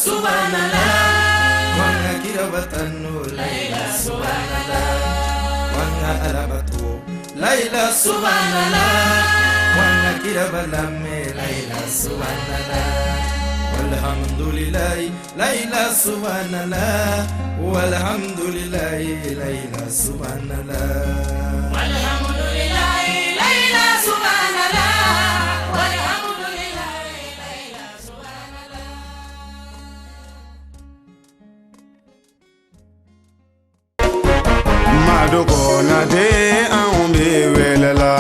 Subhanallah, Wanga kira batanu Laila subhanallah, Wanga alabatu Laila subhanallah, Wanga kira balame Laila subhanallah, Walhamdulillah Laila subhanallah, Walhamdulillah Laila subhanallah, Walhamdulillah Laila subhanallah, Walhamdulillah Laila subhanallah. Madu Konate anw bɛ wele la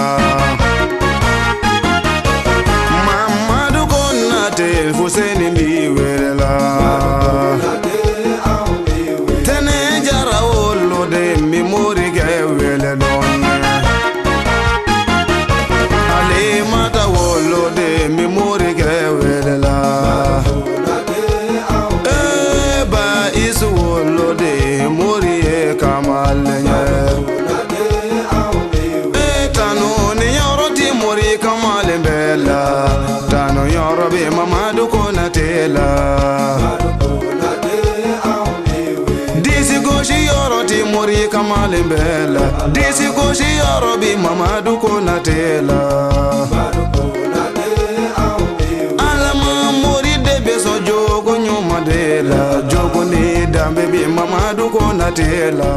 Mamadu Konate Fuseni bɛ wele la Tɛnɛ Jara woloden bɛ morikɛ wele dɔn Alimata woloden bɛ morikɛ wele la Ee ba Isu woloden mori ye kamalen ye Ee tanu ni yɔrɔ ti mori kamalen bɛɛ la tanu yɔrɔ bɛ Mamadu Konate la disi gosi yɔrɔ ti mori kamalen bɛɛ la disi gosi yɔrɔ bɛ Mamadu Konate la Alama mori de bɛ sɔn jogo ɲuman de la jogo ni danbe bɛ Mamadu Konate la.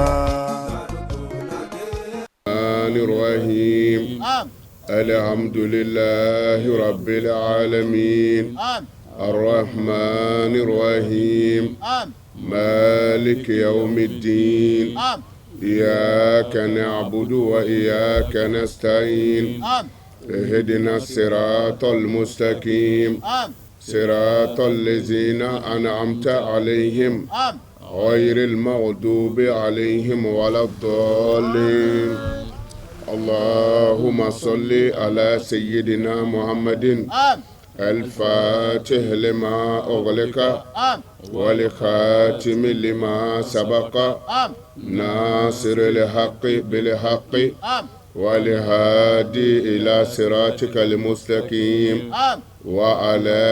الرحيم الحمد لله رب العالمين الرحمن الرحيم مالك يوم الدين إياك نعبد وإياك نستعين اهدنا الصراط المستقيم صراط الذين أنعمت عليهم غير المغضوب عليهم ولا الضالين اللهم صل على سيدنا محمد الفاتح لما أغلق والخاتم لما سبق ناصر الحق بالحق والهادي إلى صراطك المستقيم وعلى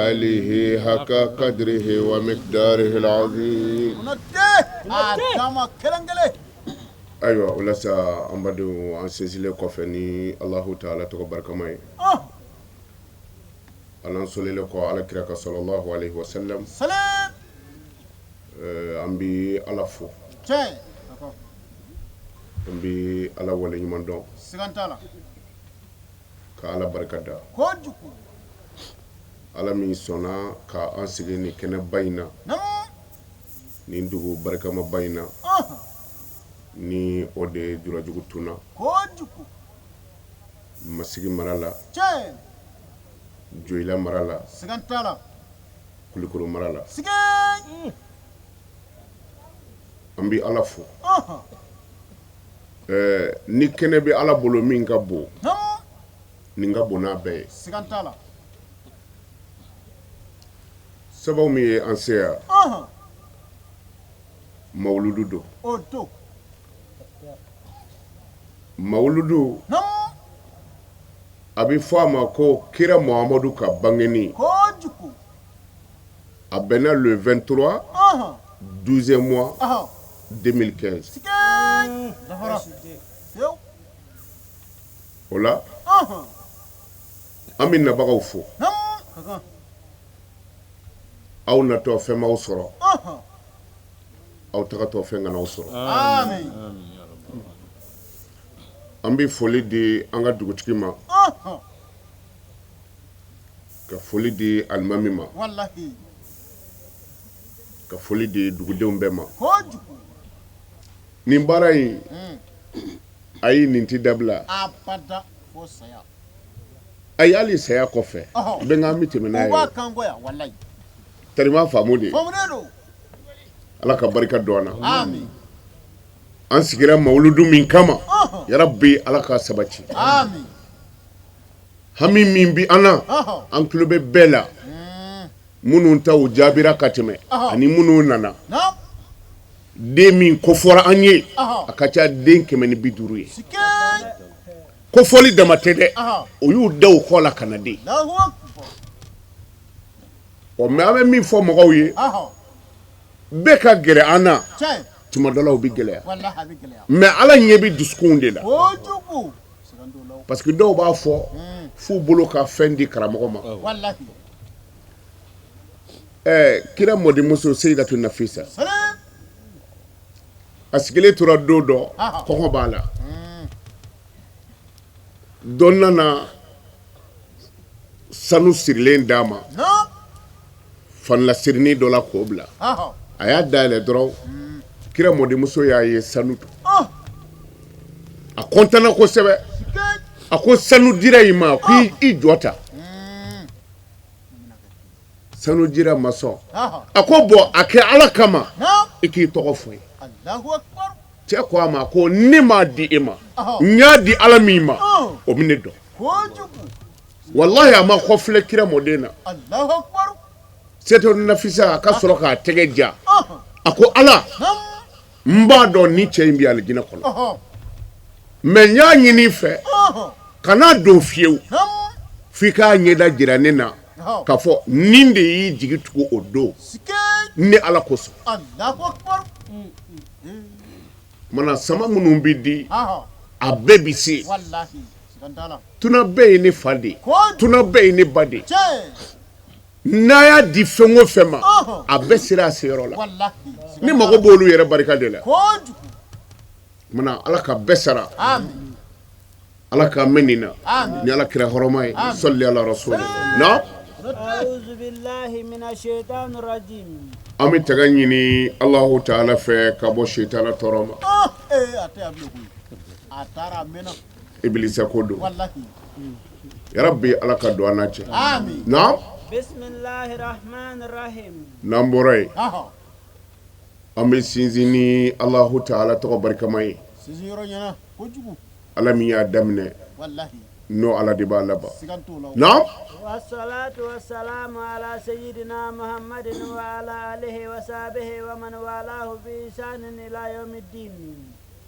آله حق قدره ومقداره العظيم. Ayiwa, o la sa, an badenw, an sinsinlen kɔfɛ ni Alahu taala tɔgɔ barikama ye, an sɔnlen kɔ Ala kira ka sallallahu alayhi wa sallam, an bɛ Ala fo, an bɛ Ala waleɲuman dɔn, ka Ala barika da, Ala min sɔnna ka an sigi nin kɛnɛba in na, nin dugu barikamaba in na, ni o de ye Julajugu Tuna, Masigi mara la, Joyila mara la, Kulikoro mara la. An bɛ Ala fo. Ni kɛnɛ bɛ Ala bolo min ka bon, nin ka bon n'a bɛɛ ye. Sababu min ye an se yan, mawuludu don. Mawuludu, a bɛ fɔ a ma ko kira Muhamadu ka bangeni, a bɛnna le 23 12e mois 2015. O la an bɛ nabagaw fo. Aw natɔ fɛn m'aw sɔrɔ, aw tagatɔ fɛn kana aw sɔrɔ. An bɛ foli di an ka dugutigi ma, ka foli di alimami ma, ka foli di dugudenw bɛɛ ma. Nin baara in, ayi, nin tɛ dabila. Ayi, hali saya kɔfɛ, bɛnkan bɛ tɛmɛ n'a ye. Tarima faamu de, Ala ka barika don an na. An sigira mawuludu min kama, yarabi Ala ka sabati. Hami min bɛ an na, an tulo bɛ bɛɛ la, minnu taw jaabira ka tɛmɛ ani minnu nana. Den min kofɔra an ye, a ka ca den 150 ye. Kofɔli dama tɛ dɛ, o y'u da u kɔ la ka na den. Ɔ mais an bɛ min fɔ mɔgɔw ye, bɛɛ ka gɛrɛ an na, tuma dɔ la o bɛ gɛlɛya, mais Ala ɲɛ bɛ dusukunw de la, parce que dɔw b'a fɔ f'u bolo ka fɛn di karamɔgɔ ma. Ɛɛ kira mɔdenmuso Seyidatu Nafisa, a sigilen tora don dɔ, kɔngɔ b'a la, dɔ nana sanu sirilen d'a ma fanila sirinin dɔ la k'o bila, a y'a dayɛlɛ dɔrɔn, kira mɔdenmuso y'a ye sanu don, a kɔntanna kosɛbɛ, a ko sanu dira i ma, ko i jɔ ta. Sanu dira ma sɔn, a ko bon, a kɛ Ala kama, i k'i tɔgɔ fɔ ye. Cɛ ko a ma ko ne m'a di e ma, n y'a di Ala min ma, o bɛ ne dɔn. Walahi a ma kɔfilɛ kira mɔden na. Seyidatu Nafisa a ka sɔrɔ k'a tɛgɛ ja, a ko Ala, n b'a dɔn ni cɛ in bɛ alijinɛ kɔnɔ, mais n y'a ɲini i fɛ, kan'a don fiyewu f'i k'a ɲɛda jira ne na k'a fɔ nin de y'i jigi tugu o don ni Ala kosɔn. Mana sama minnu bɛ di, a bɛɛ bɛ se. Tuna bɛɛ ye ne fa de ye, tuna bɛɛ ye ne ba de ye. N'a y'a di fɛn o fɛn ma, a bɛɛ sera a seyɔrɔ la. Ne mago b'olu yɛrɛ barika de la. Mana Ala ka bɛɛ sara, Ala k'an mɛn nin na ni Ala kira hɔrɔma ye, sɔli ala rasuli. Na an bɛ tanga ɲini Alahu taala fɛ ka bɔ sitana tɔɔrɔ ma. Ibilisa ko don. Yarabi Ala ka don an n'a cɛ. Naam, n'an bɔra yen, an bɛ sinsin ni Alahu taala tɔgɔ barikama ye. Ala min y'a daminɛ, n'o Ala de b'a laban. Naam,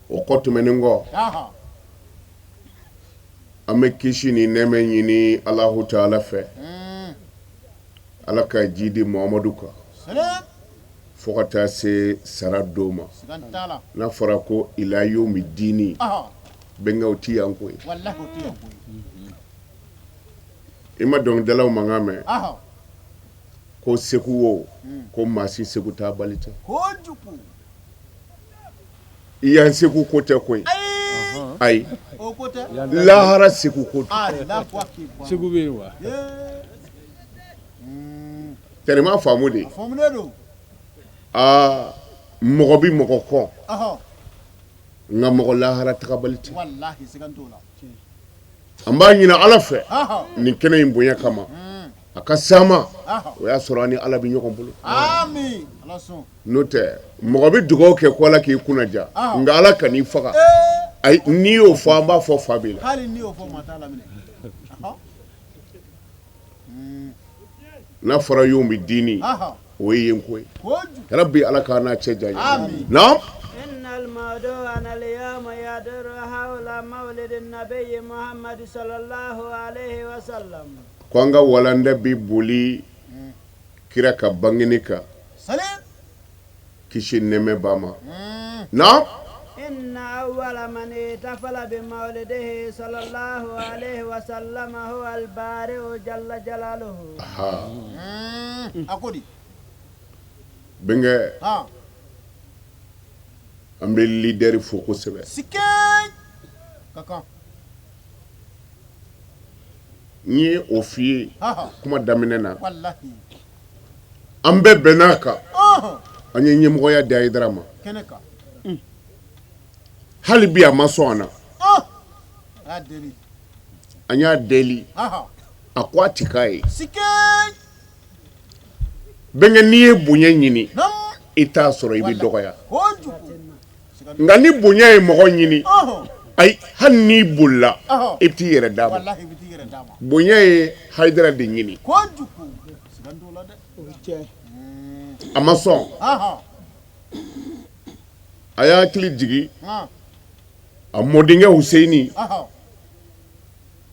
o kɔ tɛmɛnen kɔ, an bɛ kisi ni nɛɛmɛ ɲini Alahu taala fɛ, Ala ka ji di Muhamadu kan fo ka taa se sara don ma. N'a fɔra ko ila yomi dini, bɛnkɛw ti yan koyi. I ma dɔnkilidalaw mankan mɛn ko segu wo, ko maa si segu taa bali tɛ. Yan segu ko tɛ koyi, ayi, lahara segu ko. Segu bɛ yen wa? Tɛrɛ faamu de. Aa, mɔgɔ bɛ mɔgɔ kɔ, nka mɔgɔ lahara tagabali tɛ. An b'a ɲini Ala fɛ nin kɛnɛ in bonya kama, a ka sama o y'a sɔrɔ an ni Ala bɛ ɲɔgɔn bolo. N'o tɛ, mɔgɔ bɛ dugawu kɛ ko Ala k'i kunna ja, nka Ala kan'i faga. Ayi, n'i y'o fɔ, an b'a fɔ fa b'i la. N'a fɔra yomi dini, o ye yen ko ye. Rabi, Ala k'an n'a cɛ janya. Naam, ko an ka walanda bɛ boli kira ka bangeni kan, kisi nɛɛmɛ b'a ma. Naam, إن أول من احتفل بمولده صلى الله عليه وسلم هو البارئ جل جلاله. Ha, bɛnkɛ, an bɛ leader fo kosɛbɛ. N ye o f'i ye kuma daminɛ na, an bɛɛ bɛnn'a kan, an ye ɲɛmɔgɔya di Hayidara ma. Hali bi a ma sɔn an na, an y'a deli, a ko a ti k'a ye. Bɛnkɛ, n'i ye bonya ɲini, i t'a sɔrɔ, i bɛ dɔgɔya. Nka ni bonya ye mɔgɔ ɲini, ayi, hali n'i bolila, i bɛ t'i yɛrɛ d'a ma. Bonya ye Hayidara de ɲini, a ma sɔn. A y'a hakili jigin a mɔdenkɛ Huseyini,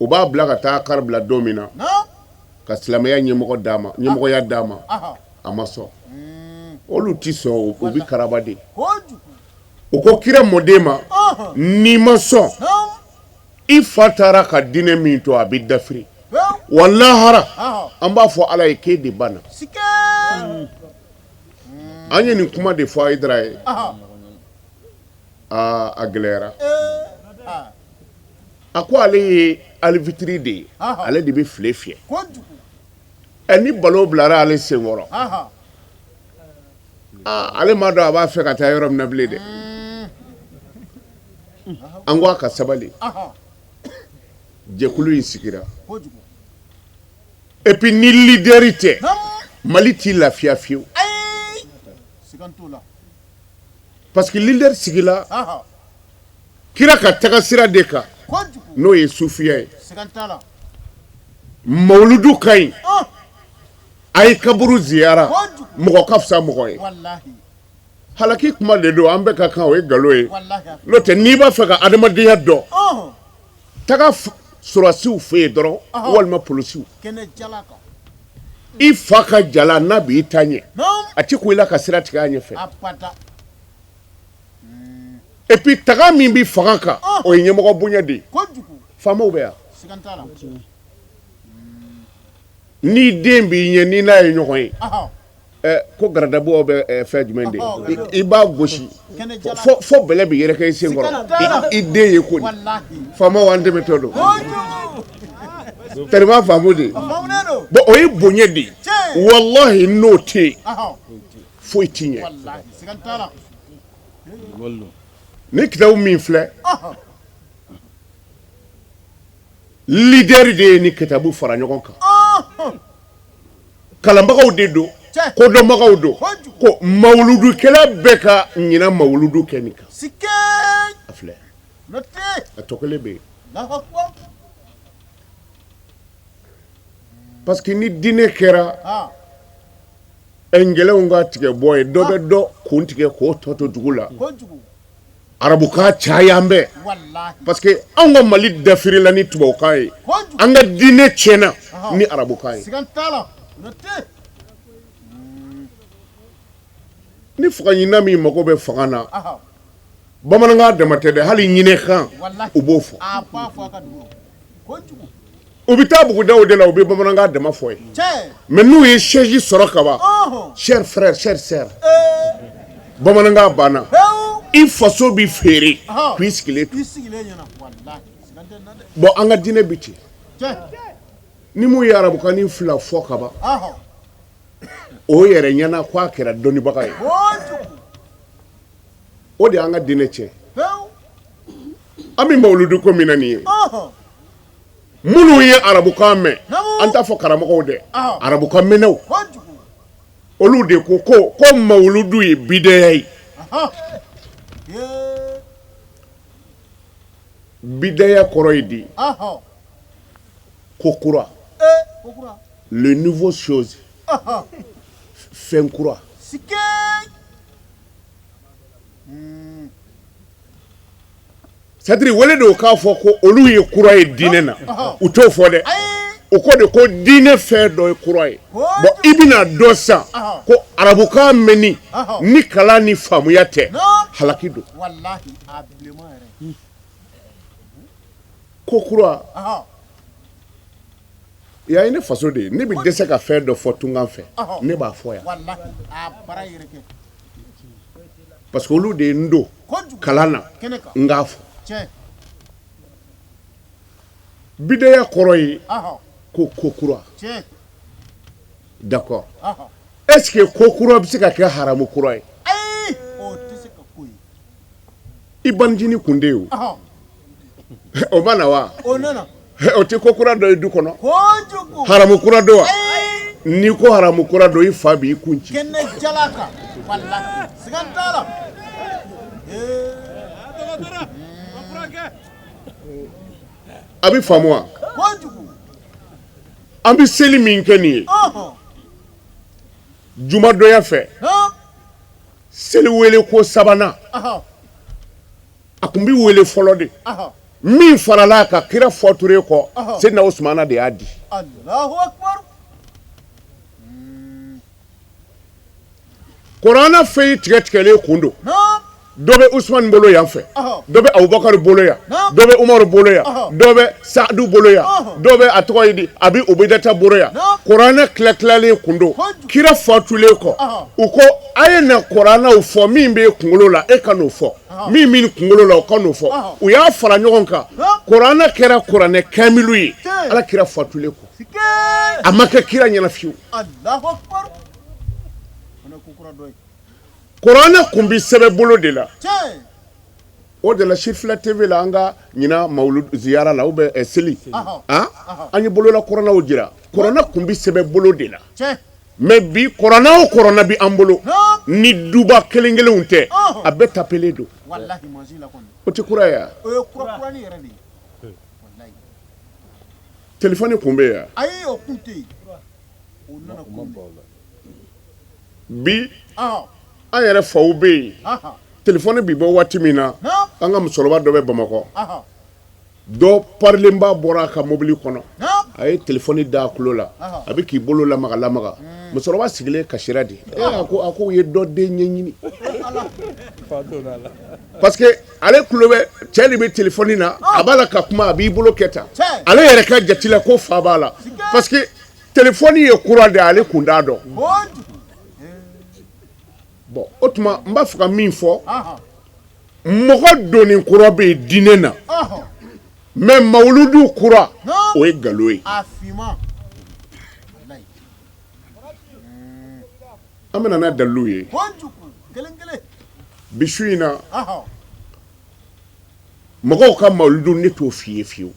o b'a bila ka taa kari bila don min na. Ka silamɛya ɲɛmɔgɔ d'a ma, ɲɛmɔgɔya d'a ma, a ma sɔn. Olu tɛ sɔn, u bɛ karaba de. U ko kira mɔden ma, n'i ma sɔn, i fa taara ka diinɛ min to, a bɛ dafiri wa lahara an b'a fɔ Ala ye k'e de banna. An ye nin kuma de fɔ Hayidara ye. Aa, a gɛlɛyara. A ko ale ye alibitiri de ye, ale de bɛ file fiyɛ. Ɛ, ni balo bilara ale senkɔrɔ, ale m'a dɔn a b'a fɛ ka taa yɔrɔ min na bilen dɛ. An ko a ka sabali. Jɛkulu in sigira. Et puis ni leader tɛ, Mali t'i lafiya fiyewu. Parce que leader sigila kira ka taga sira de kan, n'o ye sufiya ye. Mawuludu ka ɲi, a ye kaburu ziyara, mɔgɔ ka fisa mɔgɔ ye. Halaki kuma de don, an bɛɛ ka kan, o ye nkalon ye. N'o tɛ, n'i b'a fɛ ka adamadenya dɔn, taga sɔrɔdasiw fɛ yen dɔrɔn, walima polisiw. I fa ka jala n'a b'i ta ɲɛ, a ti kun i la ka sira tigɛ a ɲɛfɛ. Et puis taga min bɛ fanga kan, o ye ɲɛmɔgɔ bonya de ye. Faamaw bɛ yan. N'i den b'i ɲɛ, n'i n'a ye ɲɔgɔn ye, ko garadabuw bɛ fɛn jumɛn de ye, i b'a gosi fo bɛlɛ bɛ yɛrɛkɛ i sen kɔrɔ, i den ye ko faamaw an dɛmɛtɔ don. Tɛrɛma faamu de. Bon, o ye bonya de ye. Walahi, n'o tɛ yen, foyi tɛ ɲɛ. Ni kitabu min filɛ, leader de ye ni kitabu fara ɲɔgɔn kan. Kalanbagaw de don, kodɔnbagaw don. Ko mawuludukɛla bɛɛ ka ɲinan mawuludu kɛ nin kan. A filɛ, a tɔ kelen bɛ yen. Parce que ni diinɛ kɛra ngɛlɛnw ka tigɛ bɔ ye, dɔ bɛ dɔ kun tigɛ k'o tɔ to dugu la. Arabukan caya an bɛɛ, parce que anw ka Mali dafirila ni tubabukan ye, an ka diinɛ tiɲɛna ni arabukan ye. Ni fanga ɲinina min mago bɛ fanga na, bamanankan dama tɛ dɛ, hali ɲinɛkan u b'o fɔ. U bɛ taa bugudaw de la, u bɛ bamanankan dama fɔ ye. Mais n'u ye siège sɔrɔ ka ban, cher frère, chère sœur, bamanankan banna. I faso bɛ feere k'i sigilen to. Bon, an ka diinɛ bi ten. Ni mun ye arabukanni fila fɔ ka ban, o yɛrɛ ɲɛna ko a kɛra dɔnnibaga ye. O de y'an ka diinɛ tiɲɛ. An bɛ mawuludu ko min na nin ye, minnu ye arabukan mɛn, an t'a fɔ karamɔgɔw dɛ, arabukan mɛnnaw, olu de ko ko mawuludu ye bidaya ye. Bidaya kɔrɔ ye di? Ko kura, le nouveau chose, fɛn kura. C'est-à-dire wele de k'a fɔ ko olu ye kura ye diinɛ na, u t'o fɔ dɛ. U ko de ko diinɛ fɛn dɔ ye kura ye. Bon, i bɛna dɔn sisan ko arabukan mɛnni ni kalan ni faamuya tɛ, halaki don. Ko kura ya ye ne faso de ye. Ne bɛ dɛsɛ ka fɛn dɔ fɔ tunkan fɛ, ne b'a fɔ yan parce que olu de ye n don kalan na, n k'a fɔ. Bidaya kɔrɔ ye ko ko kura. D'accord, est-ce que ko kura bɛ se ka kɛ haramu kura ye? I banicinin kun tɛ yen o, o ma na wa? O tɛ ko kura dɔ ye du kɔnɔ? Haramu kura don wa? N'i ko haramu kura don, i fa b'i kun ci. A bɛ faamu wa? An bɛ seli min kɛ nin ye jumadonya fɛ, seli wele ko sabanan, a tun bɛ wele fɔlɔ de. Min farala a kan, kira fɔture kɔ, Seydina Usumana de y'a di. Kuranɛ feuille tigɛ tigɛlen kun don. Dɔ bɛ Usumani bolo yan fɛ, dɔ bɛ Abubakari bolo yan, dɔ bɛ Umaru bolo yan, dɔ bɛ Saadu bolo yan, dɔ bɛ a tɔgɔ ye di Abi Ubedata bolo yan. Kuranɛ tila tilalen kun don. Kira fatulen kɔ, u ko a ye na kuranɛw fɔ, min bɛ kunkolo la e ka n'o fɔ, min bɛ kunkolo la o ka n'o fɔ. U y'a fara ɲɔgɔn kan, kuranɛ kɛra kuranɛ kamilu ye. Ala kira fatulen kɔ, a ma kɛ kira ɲɛna fiyewu. Kuranɛ kun bɛ sɛbɛn bolo de la. O de la Sifila TV la, an ka ɲinan mawulud ziyara la ou bien seli, an ye bolola kuranɛw jira. Kuranɛ kun bɛ sɛbɛn bolo de la. Mais bi kuranɛ o kuranɛ bɛ an bolo, ni duba kelen kelenw tɛ, a bɛɛ tapelen don. O tɛ kura ye wa? Téléphone kun bɛ yen wa? Bi an yɛrɛ faw bɛ yen, téléphone bi bɔ waati min na, an ka musokɔrɔba dɔ bɛ Bamakɔ, dɔ parilenba bɔra a ka mobili kɔnɔ, a ye téléphone da a tulo la, a bɛ k'i bolo lamaga lamaga. Musokɔrɔba sigilen kasira de. A ko a ko u ye dɔ den ɲɛɲini, parce que ale tulo bɛ cɛ de bɛ téléphone na, a b'a la ka kuma, a b'i bolo kɛ tan. Ale yɛrɛ ka jate la ko fa b'a la, parce que téléphone ye kura de ye, ale kun t'a dɔn. Bon, o tuma n b'a fɛ ka min fɔ, mɔgɔ donni kura bɛ yen diinɛ na, mais mawuludu kura, o ye nkalon ye. An bɛna n'a dalilu ye bi su in na. Mɔgɔw ka mawuludu, ne t'o f'i ye fiyewu.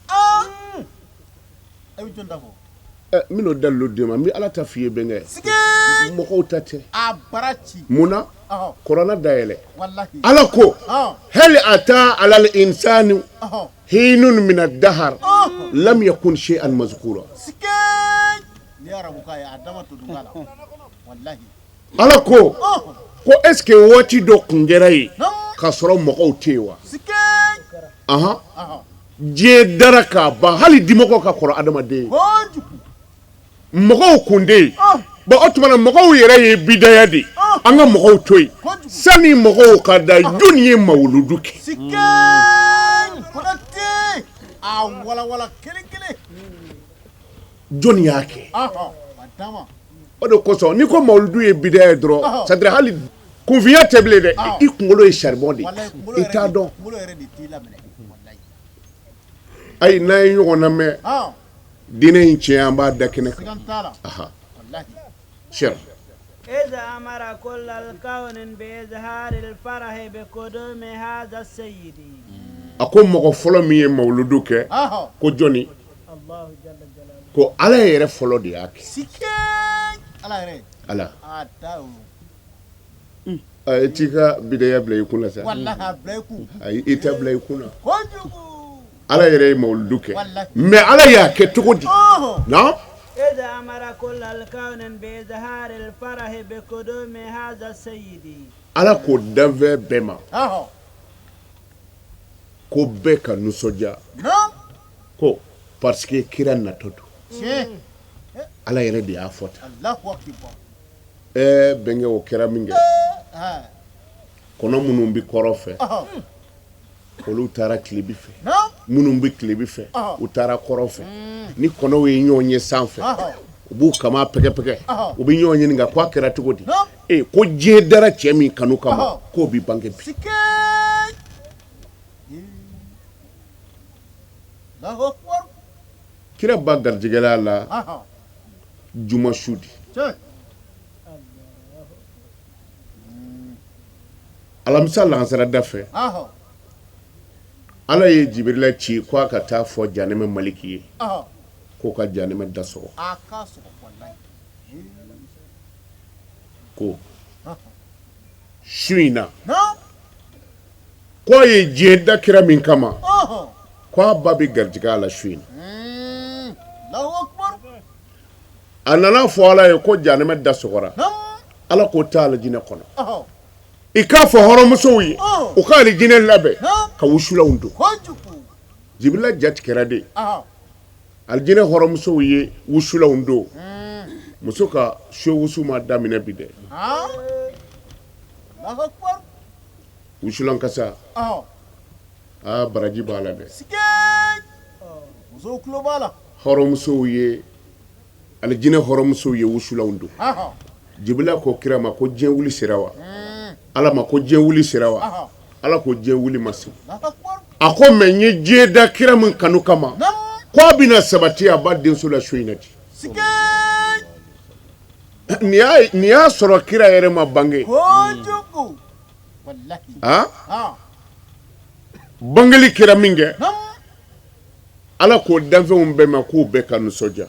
N bɛn'o dalilu d'i ma. N bɛ Ala ta f'i ye bɛnkɛ, mɔgɔw ta tɛ. Mun na? Kuranɛ dayɛlɛ. Ala ko hal ata alal insani hinun mina dahar lam yakun shay'an mazkura. Ala ko ko est ce que waati dɔ kun kɛra yen k'a sɔrɔ mɔgɔw tɛ yen wa? Ahan, diɲɛ dara k'a ban, hali dimɔgɔw ka kɔrɔ adamaden ye, mɔgɔw kun tɛ yen. Bon, o tuma na mɔgɔw yɛrɛ ye bidaya de ye. An ka mɔgɔw to yen, sani mɔgɔw ka da, jɔnni ye mawuludu kɛ? Jɔnni y'a kɛ? O de kosɔn n'i ko mawuludu ye bidaya ye dɔrɔn, c'est à dire hali kunfinya tɛ bilen dɛ, i kunkolo ye charbon de ye, i t'a dɔn. Ayi, n'an ye ɲɔgɔn lamɛn, diinɛ in tiɲɛ, an b'a da kɛnɛ kan. Sɛ إذ أمر كل الكون بإظهار الفرح بقدوم هذا السيد. A ko mɔgɔ fɔlɔ min ye mawuludu kɛ, ko jɔnni? الله جل جلاله. Ko Ala yɛrɛ fɔlɔ de y'a kɛ. Ala i t'i ka bidaya bila i kun na sa. Ayi, i t'a bila i kun na. Ala yɛrɛ ye mawuludu kɛ, mais Ala y'a kɛ cogo di? Na إذ أمر كل الكون بإظهار الفرح بقدوم هذا السيد. Ala ko danfɛn bɛɛ ma ko bɛɛ ka nisɔndiya, ko parce que kira natɔ don. Ala yɛrɛ de y'a fɔ tan. Ɛɛ bɛnkɛ, o kɛra min kɛ, kɔnɔ minnu bɛ kɔrɔn fɛ, olu taara tilebi fɛ, minnu bɛ tilebi fɛ, u taara kɔrɔn fɛ. Ni kɔnɔw ye ɲɔgɔn ye sanfɛ, u b'u kama pɛgɛpɛgɛ, u bɛ ɲɔgɔn ɲininka ko a kɛra cogo di? Ee, ko diɲɛ dara cɛ min kanu kama, k'o bɛ bange bi. Kira ba garijɛgɛla la juma su di, alamisa lansara da fɛ, Ala ye Jibirila ci ko a ka taa fɔ janɛmɛ maliki ye k'o ka janɛmɛ da sɔgɔ. Ko su in na, ko a ye diɲɛ da kira min kama, ko a ba bɛ garijɛgɛ a la su in na. A nana fɔ Ala ye ko janɛmɛ da sɔgɔra. Ala ko taa alijinɛ kɔnɔ, i k'a fɔ hɔrɔnmusow ye u ka alijinɛ labɛn ka wusulanw don. Jibirila ja tigɛra de. Alijinɛ hɔrɔnmusow ye wusulanw don. Muso ka so wusu ma daminɛ bi dɛ. Wusulan kasa, aa baraji b'a la dɛ. Musow tulo b'a la. Hɔrɔnmusow ye, alijinɛ hɔrɔnmusow ye wusulanw don. Jibila ko kira ma ko diɲɛ wuli sera wa? Ala ma ko diɲɛ wuli sera wa? Ala ko diɲɛ wuli ma se. A ko mais n ye diɲɛ da kira min kanu kama, ko a bɛna sabati a ba denso la su in na ten. Nin y'a sɔrɔ kira yɛrɛ ma bange. Kojugu. Wallahi. Bangeli kɛra min kɛ, Ala ko danfɛnw bɛɛ ma k'u bɛɛ ka nisɔndiya,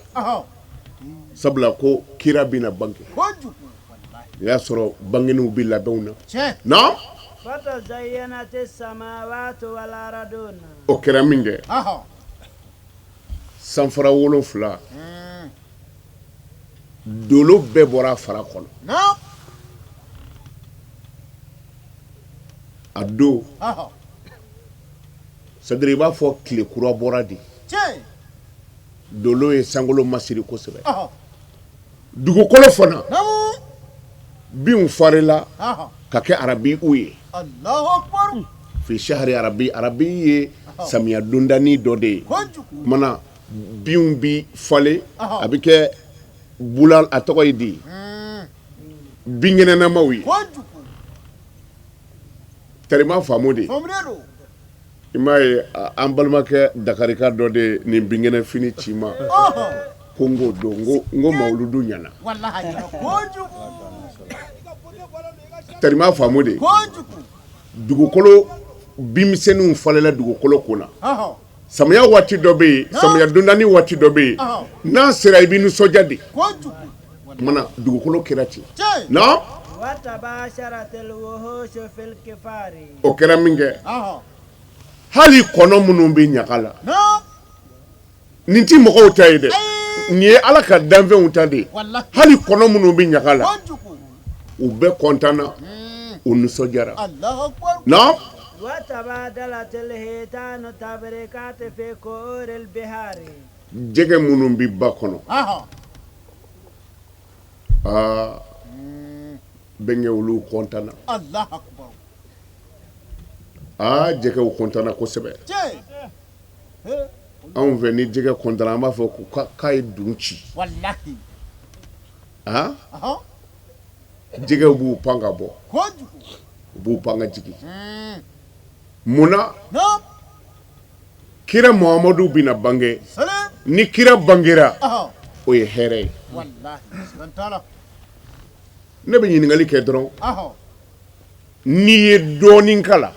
sabula ko kira bɛna bange. Kojugu. O y'a sɔrɔ bangeniw bɛ labɛnw na. Naam. O kɛra min kɛ, sanfara 7, dolo bɛɛ bɔra a fara kɔnɔ. A don, c'est-à-dire i b'a fɔ tile kura bɔra de. Dolo ye sankolo masiri kosɛbɛ. Dugukolo fana, binw farila ka kɛ arabiw ye. Fi sahari arabi, arabi ye samiya dondani dɔ de ye. Mana binw bi falen, a bɛ kɛ bula, a tɔgɔ ye di, binkɛnɛnamaw ye. Tarima faamu de. I m'a ye an balimakɛ dakarika dɔ de nin binkɛnɛ fini ci ma, ko n k'o don, n ko mawuludu ɲɛna. Tarima faamu de. Dugukolo binmisɛnninw falenla dugukolo kun na. Samiya waati dɔ bɛ yen, samiya dondani waati dɔ bɛ yen, n'a sera i bɛ nisɔndiya de. Mana dugukolo kɛra ten. Naam. O kɛra min kɛ, hali kɔnɔ minnu bɛ ɲaga la, nin ti mɔgɔw ta ye dɛ, nin ye Ala ka danfɛnw ta de ye. Hali kɔnɔ minnu bɛ ɲaga la, u bɛɛ kɔntanna, u nisɔndiyara. Naam. Jɛgɛ minnu bɛ ba kɔnɔ, aa bɛnkɛ olu kɔntanna. Aa jɛgɛw kɔntanna kosɛbɛ. Anw fɛ ni jɛgɛ kɔntanna, an b'a fɔ ko k'a ye dun ci. Aa jɛgɛw b'u pan ka bɔ, u b'u pan ka jigin. Mun na kira Muhamadu bɛna bange? Ni kira bangera, o ye hɛrɛ ye. Ne bɛ ɲininkali kɛ dɔrɔn, n'i ye dɔɔnin kalan,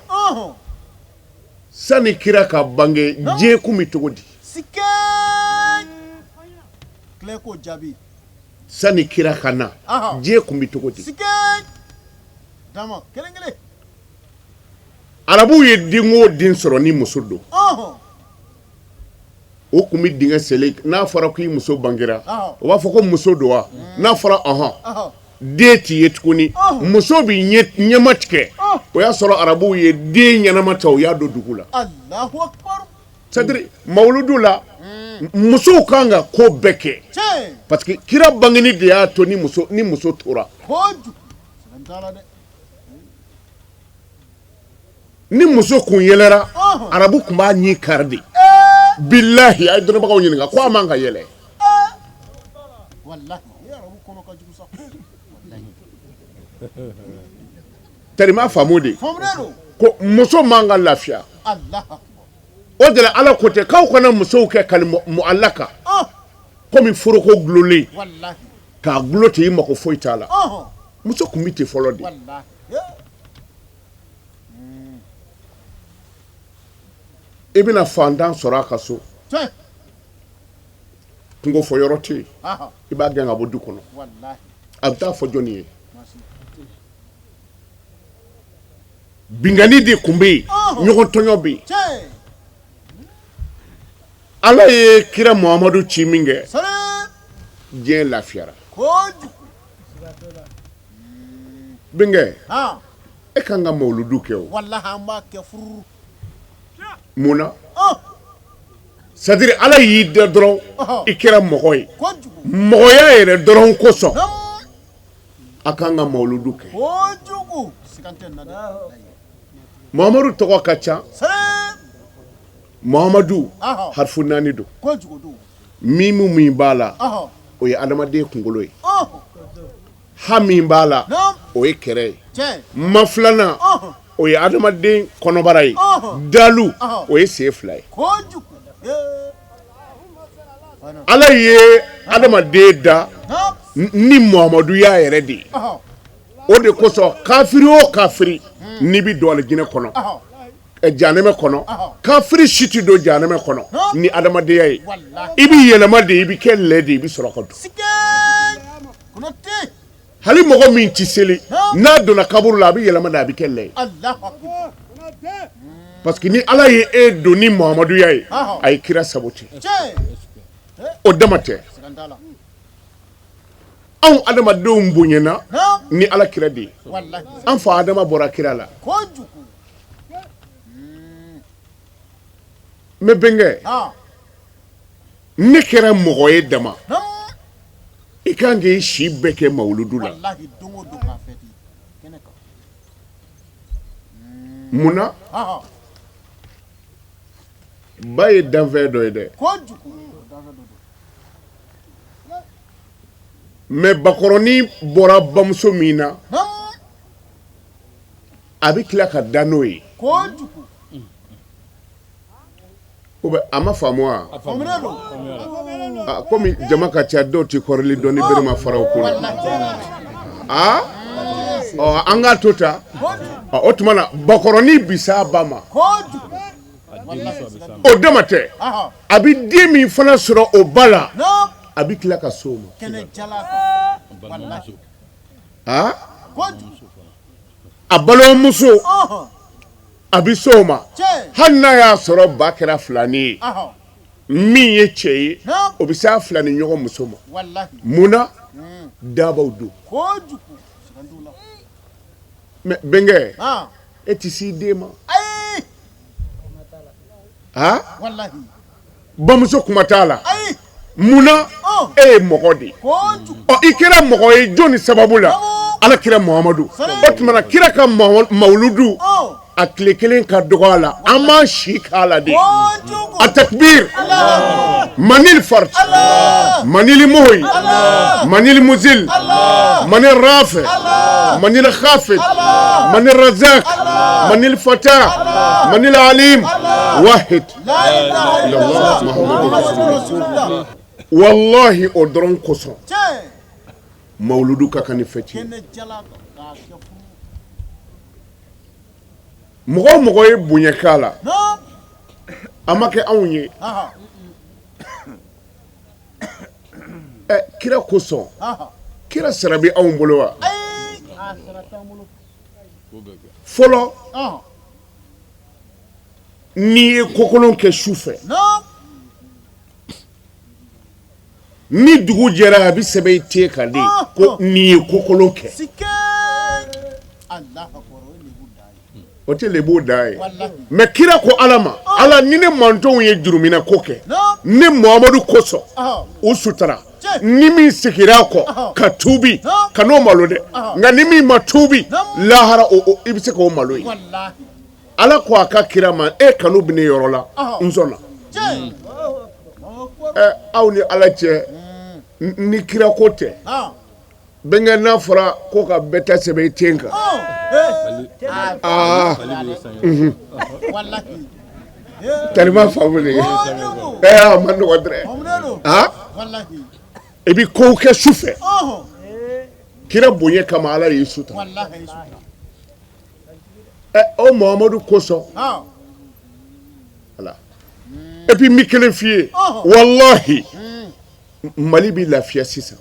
sani kira ka bange, diɲɛ kun bɛ cogo di? Sani kira ka na, diɲɛ kun bɛ cogo di? Arabuw ye den o den sɔrɔ ni muso don, o tun bɛ dingɛ seli. N'a fɔra k'i muso bangera, o b'a fɔ ko muso don wa? N'a fɔra ɔhɔn, den t'i ye tuguni, muso bɛ ɲɛma tigɛ. O y'a sɔrɔ arabuw ye den ɲɛnama ta, u y'a don dugu la. C'est-à-dire mawuludu la, musow kan ka ko bɛɛ kɛ, parce que kira bangeni de y'a to ni muso tora. Ni muso kun yɛlɛra, arabu tun b'a ɲin kari de. Bilahi, a ye dɔnnibagaw ɲininka ko a man ka yɛlɛ. Tarima faamu de ko muso man ka lafiya. O de la Ala ko tɛ k'aw kana musow kɛ kali mualaka komi foroko gulonlen, k'a gulo ten, i mako foyi t'a la. Muso tun bɛ ten fɔlɔ de. I bɛna fantan sɔrɔ a ka so, kunko fɔ yɔrɔ tɛ yen, i b'a gɛn ka bɔ du kɔnɔ. A bɛ taa fɔ jɔnni ye? Binkanni de tun bɛ yen, ɲɔgɔn tɔɲɔ bɛ yen. Ala ye kira Muhamadu ci min kɛ, diɲɛ lafiyara. Bɛnkɛ, e kan ka mawuludu kɛ o. Mun na? C'est-à-dire Ala y'i da dɔrɔn, i kɛra mɔgɔ ye. Mɔgɔya yɛrɛ dɔrɔn kosɔn, a kan ka mawuludu kɛ. Muhamadu tɔgɔ ka ca. Muhamadu harifu 4 don. Mimu min b'a la, o ye adamaden kunkolo ye. Ha min b'a la, o ye kɛrɛ ye. Ma filanan, o ye adamaden kɔnɔbara ye. Dalu, o ye sen 2 ye. Ala ye adamaden da ni Muhamadu y'a yɛrɛ de ye. O de kosɔn kafiri o kafiri n'i bɛ don alijinɛ kɔnɔ, janɛmɛ kɔnɔ, kafiri si tɛ don janɛmɛ kɔnɔ ni adamadenya ye. I bɛ yɛlɛma de, i bɛ kɛ lɛ de, i bɛ sɔrɔ ka don. Hali mɔgɔ min tɛ seli, n'a donna kaburu la, a bɛ yɛlɛma de, a bɛ kɛ lɛ ye. Parce que ni Ala ye e don ni Muhamaduya ye, a ye kira saboter. O dama tɛ. Anw adamadenw bonyana ni Ala kira de ye. An fa Adama bɔra kira la. N bɛnkɛ, ne kɛra mɔgɔ ye dama. I kan k'i si bɛɛ kɛ mawuludu la. Mun na? Ba ye danfɛn dɔ ye dɛ. Mais bakɔrɔnin bɔra bamuso min na, a bɛ tila ka da n'o ye. A ma faamu wa? Komi jama ka ca, dɔw tɛ kɔrɔli dɔn ni bere ma fara u kun na. Aa, ɔ an k'a to tan. O tuma na bakɔrɔnin bi s'a ba ma. O dama tɛ, a bɛ den min fana sɔrɔ o ba la, a bɛ tila ka s'o ma. Aa, a balimamuso a bɛ s'o ma. Hali n'a y'a sɔrɔ ba kɛra filanin ye, min ye cɛ ye, o bɛ s'a filanin ɲɔgɔn muso ma. Mun na? Dabaw don. Mais bɛnkɛ, e tɛ s'i den ma. Aa, bamuso kuma t'a la. Mun na? E ye mɔgɔ de ye. Ɔ, i kɛra mɔgɔ ye jɔn ni sababu la? Ala kira Muhamadu. O tuma na kira ka mawuludu a tile kelen ka dɔgɔ a la, an m'an si k'a la de. A takbir manil fard manil muhyi manil muzil manil rafi manil khafid manil razak manil fatah manil alim wahid illallah muhammadu rasulullah. Wallahi o dɔrɔn kosɔn mawuludu ka kan ni fɛti ye. Mɔgɔ o mɔgɔ ye bonya k'a la, a ma kɛ anw ye. Ɛ, kira kosɔn, kira sara bɛ anw bolo wa? Fɔlɔ, n'i ye kokolon kɛ su fɛ, ni dugu jɛra, a bɛ sɛbɛn i ten kan de ko n'i ye kokolon kɛ. O tɛ lebu dan ye. Mais kira ko Ala ma, Ala ni ne mantɔnw ye juruminɛ ko kɛ, ne Muhamadu kosɔn u sutura, ni min seginna a kɔ ka tuubi, ka n'o malo dɛ, nka ni min ma tuubi lahara, i bɛ se k'o malo ye. Ala ko a ka kira ma, e kanu bɛ ne yɔrɔ la, n sɔnna. Aw ni Ala cɛ, ni kira ko tɛ, bɛnkɛ, n'a fɔra ko ka bɛɛ ta sɛbɛn i ten kan, aa, talima faamu de ye. A ma nɔgɔ dɛ. Aa, i bɛ kow kɛ su fɛ, kira bonya kama Ala y'i sutura. O Muhamadu kosɔn. Voilà. Et puis n bɛ kelen f'i ye, walahi Mali bɛ lafiya sisan,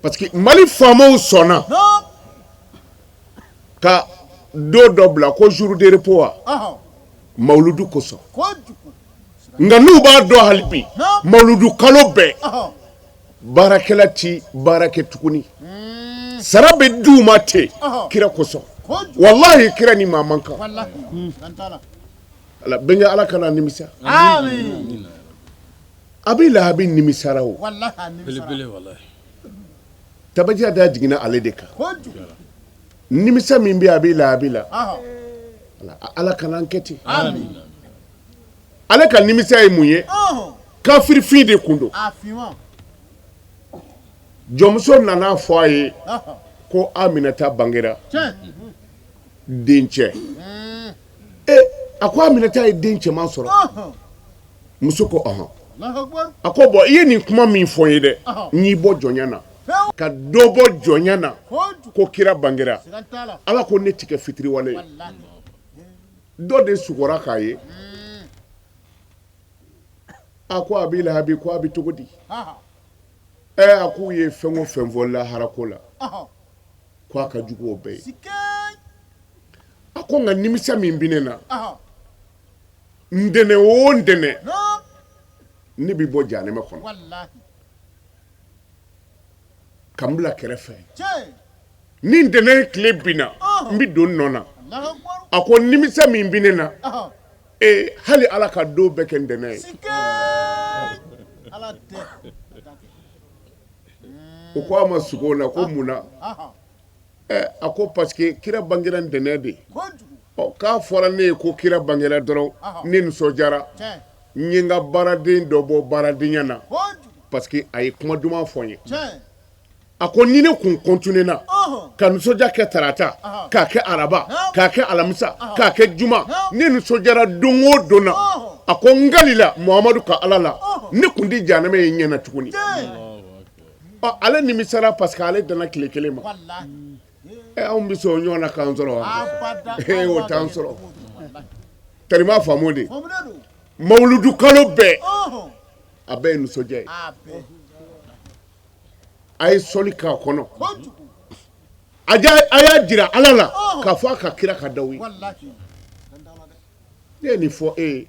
parce que Mali faamaw sɔnna ka don dɔ bila ko jour de repos wa mawuludu kosɔn. Nka n'u b'a dɔn hali bi mawuludu kalo bɛɛ baarakɛla ti baara kɛ tuguni, sara bɛ di u ma ten kira kosɔn. Walahi kira ni maa man kan. Ala bɛnkɛ, Ala kana nimisa. A bɛ lahabi nimisara o tabajiya da jiginna ale de kan. Nimisa min bɛ a b'i la, a b'i la. Ala kana an kɛ ten. Ale ka nimisa ye mun ye? Kafirifin de kun don. Jɔnmuso nana fɔ a ye ko Aminata bangera dencɛ. A ko Aminata ye den cɛman sɔrɔ. Muso ko ɔhɔn. A ko bon, i ye nin kuma min fɔ n ye dɛ, n y'i bɔ jɔnya na, ka dɔ bɔ jɔnya na ko kira bangera. Ala ko ne ti kɛ fitiriwale ye. Dɔ de sugora k'a ye. A ko Abi Lahabi ko a bɛ cogo di? A k'u ye fɛn o fɛn fɔ lahara ko la, ko a ka jugu o bɛɛ ye. A ko nka nimisa min bɛ ne na, ntɛnɛn o ntɛnɛn ne bɛ bɔ jahanama kɔnɔ ka n bila kɛrɛfɛ. Ni ntɛnɛn tile binna, n bɛ don nɔ na. A ko nimisa min bɛ ne na, ee hali Ala ka don bɛɛ kɛ ntɛnɛn ye. U ko a ma sugo la ko mun na? A ko parce que kira bangera ntɛnɛn de. Ɔ k'a fɔra ne ye ko kira bangera dɔrɔn, ne nisɔndiyara, n ye n ka baaraden dɔ bɔ baaradenya na parce que a ye kuma duman fɔ n ye. A ko ni ne kun continué na ka nisɔndiya kɛ tarata, k'a kɛ araba, k'a kɛ alamisa, k'a kɛ juma, ne nisɔndiyara don o don na. A ko n kalila Muhamadu ka Ala la, ne kun tɛ jahanama ye ɲɛ na tuguni. Ɔ ale nimisara parce que ale danna tile kelen ma. Anw bɛ sɔn o ɲɔgɔn na k'an sɔrɔ wa? O t'an sɔrɔ. Tari m'a faamu de. Mawuludu kalo bɛɛ, a bɛɛ ye nisɔndiya ye. A ye sɔli k'a kɔnɔ. A y'a jira Ala la k'a fɔ a ka kira ka d'aw ye. Ne ye nin fɔ e ye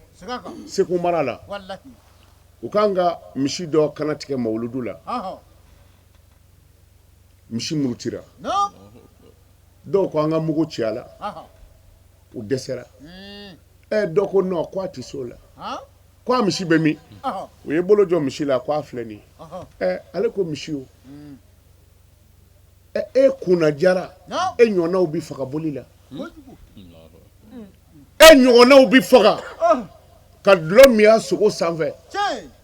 Segu mara la. U k'an ka misi dɔ kana tigɛ mawuludu la. Misi murutira. Dɔw ko an ka mugu ci a la. U dɛsɛra. Dɔ ko non, ko a tɛ s'o la. Ko a misi bɛ min? U ye bolo jɔ misi la, ko a filɛ nin ye. Ale ko misi o. E kunna jara, e ɲɔgɔnnaw bɛ faga boli la. E ɲɔgɔnnaw bɛ faga ka dulɔ min a sogo sanfɛ.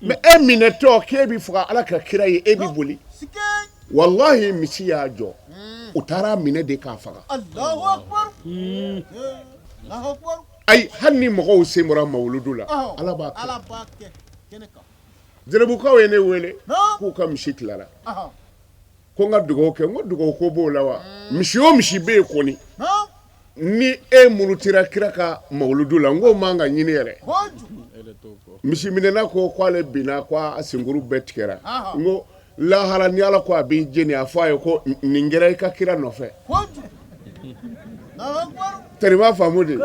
Mais e minɛtɔ k'e bɛ faga Ala ka kira ye, e bɛ boli. Walahi misi y'a jɔ. U taara minɛ de k'a faga. Ayi, hali ni mɔgɔw sen bɔra mawuludu la, Ala b'a kɛ. Zenebukaw ye ne wele k'u ka misi tilara. Ko n ka dugawu kɛ. N ko dugawu ko b'o la wa? Misi o misi bɛ yen kɔni, ni e murutira kira ka mawuludu la, n k'o man ka ɲini yɛrɛ. Misi minɛna ko k'ale binna, ko a senkuru bɛɛ tigɛra. N ko lahara ni Ala ko a b'i jeni, a fɔ a ye ko nin kɛra i ka kira nɔfɛ. Tari b'a faamu de.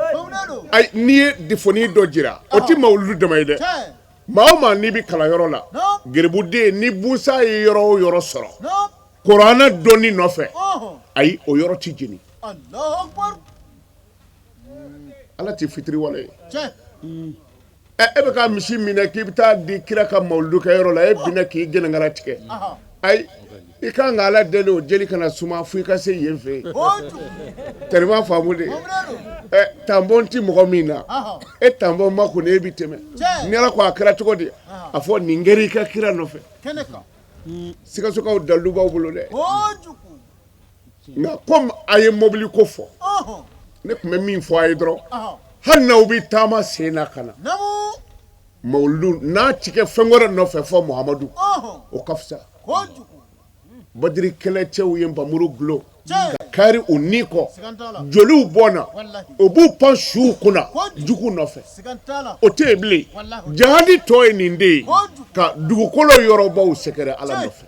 Ayi, n'i ye defoni dɔ jira, o tɛ mawuludu dama ye dɛ. Maa o maa n'i bɛ kalanyɔrɔ la, geribuden ni busa ye yɔrɔ o yɔrɔ sɔrɔ kuranɛ dɔnni nɔfɛ, ayi, o yɔrɔ tɛ jeni. Ala tɛ fitiriwale ye. E bɛ ka misi minɛ k'i bɛ taa di kira ka mawuludu kɛ yɔrɔ la, e binna k'i gɛnɛnkala tigɛ. Ayi, i kan ka Ala deli o jeli kana suma fo i ka se yen fɛ yen. Tari b'a faamu de. Tanbɔn tɛ mɔgɔ min na, e tanbɔn ma kun e bɛ tɛmɛ. Ni Ala ko a kɛra cogo di, a fɔ nin kɛra i ka kira nɔfɛ. Sikasokaw dalilu b'aw bolo dɛ. Nka komi a ye mobili ko fɔ, ne tun bɛ min fɔ a ye dɔrɔn, hali n'aw bɛ taama sen na ka na mawuludu n'a ti kɛ fɛn wɛrɛ nɔfɛ fɔ Muhamadu, o ka fisa. Badiri kɛlɛcɛw ye npamuru dulon ka kari u ni kɔ, joliw bɔnna, u b'u pan suw kunna jugu nɔfɛ. O tɛ yen bilen. Jahadi tɔ ye nin de ye, ka dugukolo yɔrɔbaw sɛgɛrɛ Ala nɔfɛ.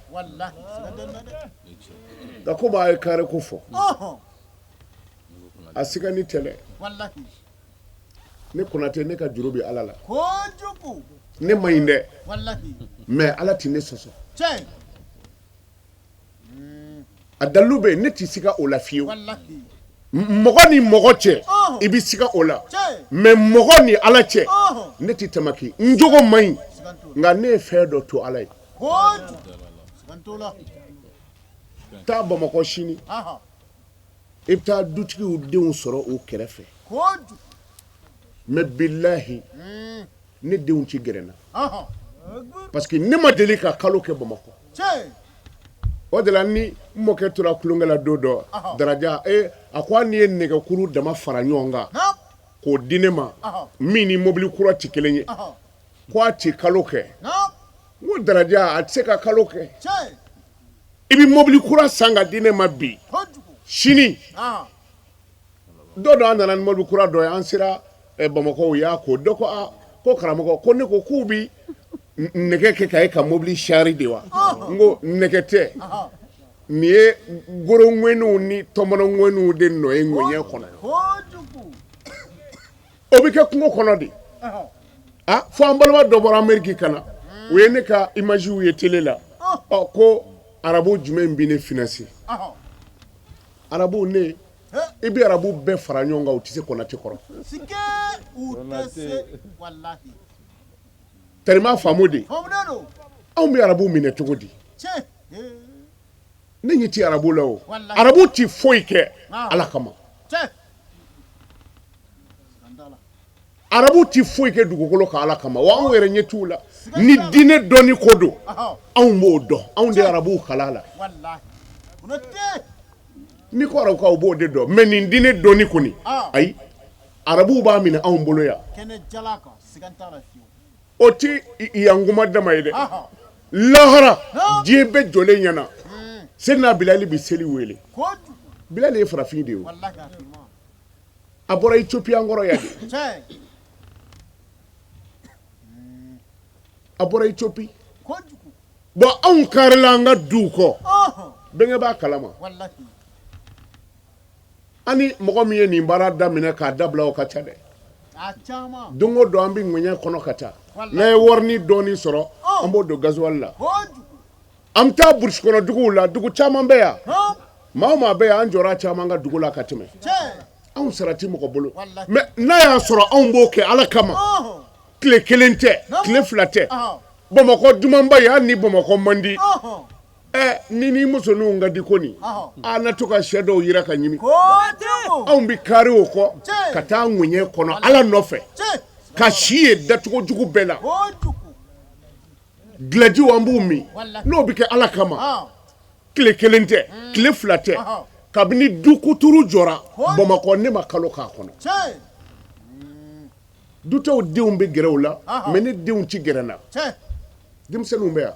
Nka komi a ye kari ko fɔ, a sigani tɛ dɛ. Ne Konatɛ, ne ka juru bɛ Ala la. Ne man ɲi dɛ, mais Ala tɛ ne sɔsɔ. A dalilu bɛ yen, ne tɛ siga o la fiyewu. Mɔgɔ ni mɔgɔ cɛ, i bɛ siga o la, mais mɔgɔ ni Ala cɛ, ne tɛ tamaki. N jogo man ɲi, nka ne ye fɛn dɔ to Ala ye. Taa Bamakɔ sini. I bɛ taa dutigiw denw sɔrɔ u kɛrɛfɛ. Mais bilahi, ne denw ti gɛrɛ n na. Parce que ne ma deli ka kalo kɛ Bamakɔ. O de la ni n mɔkɛ tora tulonkɛ la don dɔ, Daraja, a ko hali n'i ye nɛgɛkuru dama fara ɲɔgɔn kan k'o di ne ma, min ni mobili kura tɛ kelen ye, ko a tɛ kalo kɛ. N ko Daraja, a tɛ se ka kalo kɛ. I bɛ mobili kura san ka di ne ma bi, sini dɔ dɔ an nana ni mobili kura dɔ ye, an sera Bamakɔ, u y'a ko, dɔ ko aa, ko karamɔgɔ, ko ne ko k'u bi nɛgɛ kɛ ka e ka mobili sari de wa? N ko nɛgɛ tɛ, nin ye goro ŋwɛniw ni tɔmɔnɔ ŋwɛniw de nɔ ye ŋɛɲɛ kɔnɔ. O bɛ kɛ kungo kɔnɔ de. Ah, fo an balima dɔ bɔra Ameriki ka na, u ye ne ka imagew ye télé la. Ɔ, ko arabu jumɛn bɛ ne financer? Arabu, ne i bɛ arabu bɛɛ fara ɲɔgɔn kan, u tɛ se Konate kɔrɔ. Tɛrima faamu de, anw bɛ arabu minɛ cogo di? Ne ɲɛ tɛ arabu la o. Arabu tɛ foyi kɛ Ala kama. Arabu tɛ foyi kɛ dugukolo kan Ala kama, wa anw yɛrɛ ɲɛ t'u la. Ni diinɛ dɔnni ko don, anw b'o dɔn, anw de arabuw kalan la. N'i ko arabukaw b'o de dɔn, mais nin diinɛ dɔnni kɔni, ayi, arabuw b'a minɛ anw bolo yan. O ti yankuma dama ye dɛ. Lahara diɲɛ bɛɛ jɔlen ɲɛna, Seydina Bilali bɛ seli wele. Bilali ye farafin de ye, a bɔra Ethiopie an kɔrɔ yan de, a bɔra Ethiopie. Bon, anw karila an ka duw kɔ, bɛnkɛ b'a kalama. Ani mɔgɔ min ye nin baara daminɛ k'a dabila, o ka ca dɛ. Don o don an bɛ ŋɛɲɛ kɔnɔ ka taa, n'an ye warini dɔɔni sɔrɔ, an b'o don gasoil la. An bɛ taa burusi kɔnɔ duguw la, dugu caman bɛ yan, maa o maa bɛ yan, an jɔra caman ka dugu la ka tɛmɛ. Anw sara ti mɔgɔ bolo, mais n'a y'a sɔrɔ anw b'o kɛ Ala kama, tile kelen tɛ, tile fila tɛ. Bamakɔ dumanba ye, hali ni Bamakɔ man di, ɛ ni ni musoninw ka di ko nin, a na to ka sɛ dɔw yira ka ɲimi. Anw bɛ kari o kɔ ka taa ŋɛɲɛ kɔnɔ Ala nɔfɛ, ka si ye dacogo jugu bɛɛ la. Gilajiw an b'u min, n'o bɛ kɛ Ala kama, tile kelen tɛ, tile fila tɛ. Kabini du kuturu jɔra Bamakɔ, ne ma kalo k'a kɔnɔ. Dutɔw denw bɛ gɛrɛ u la, mais ne denw ti gɛrɛ n na. Denmisɛnninw bɛ yan,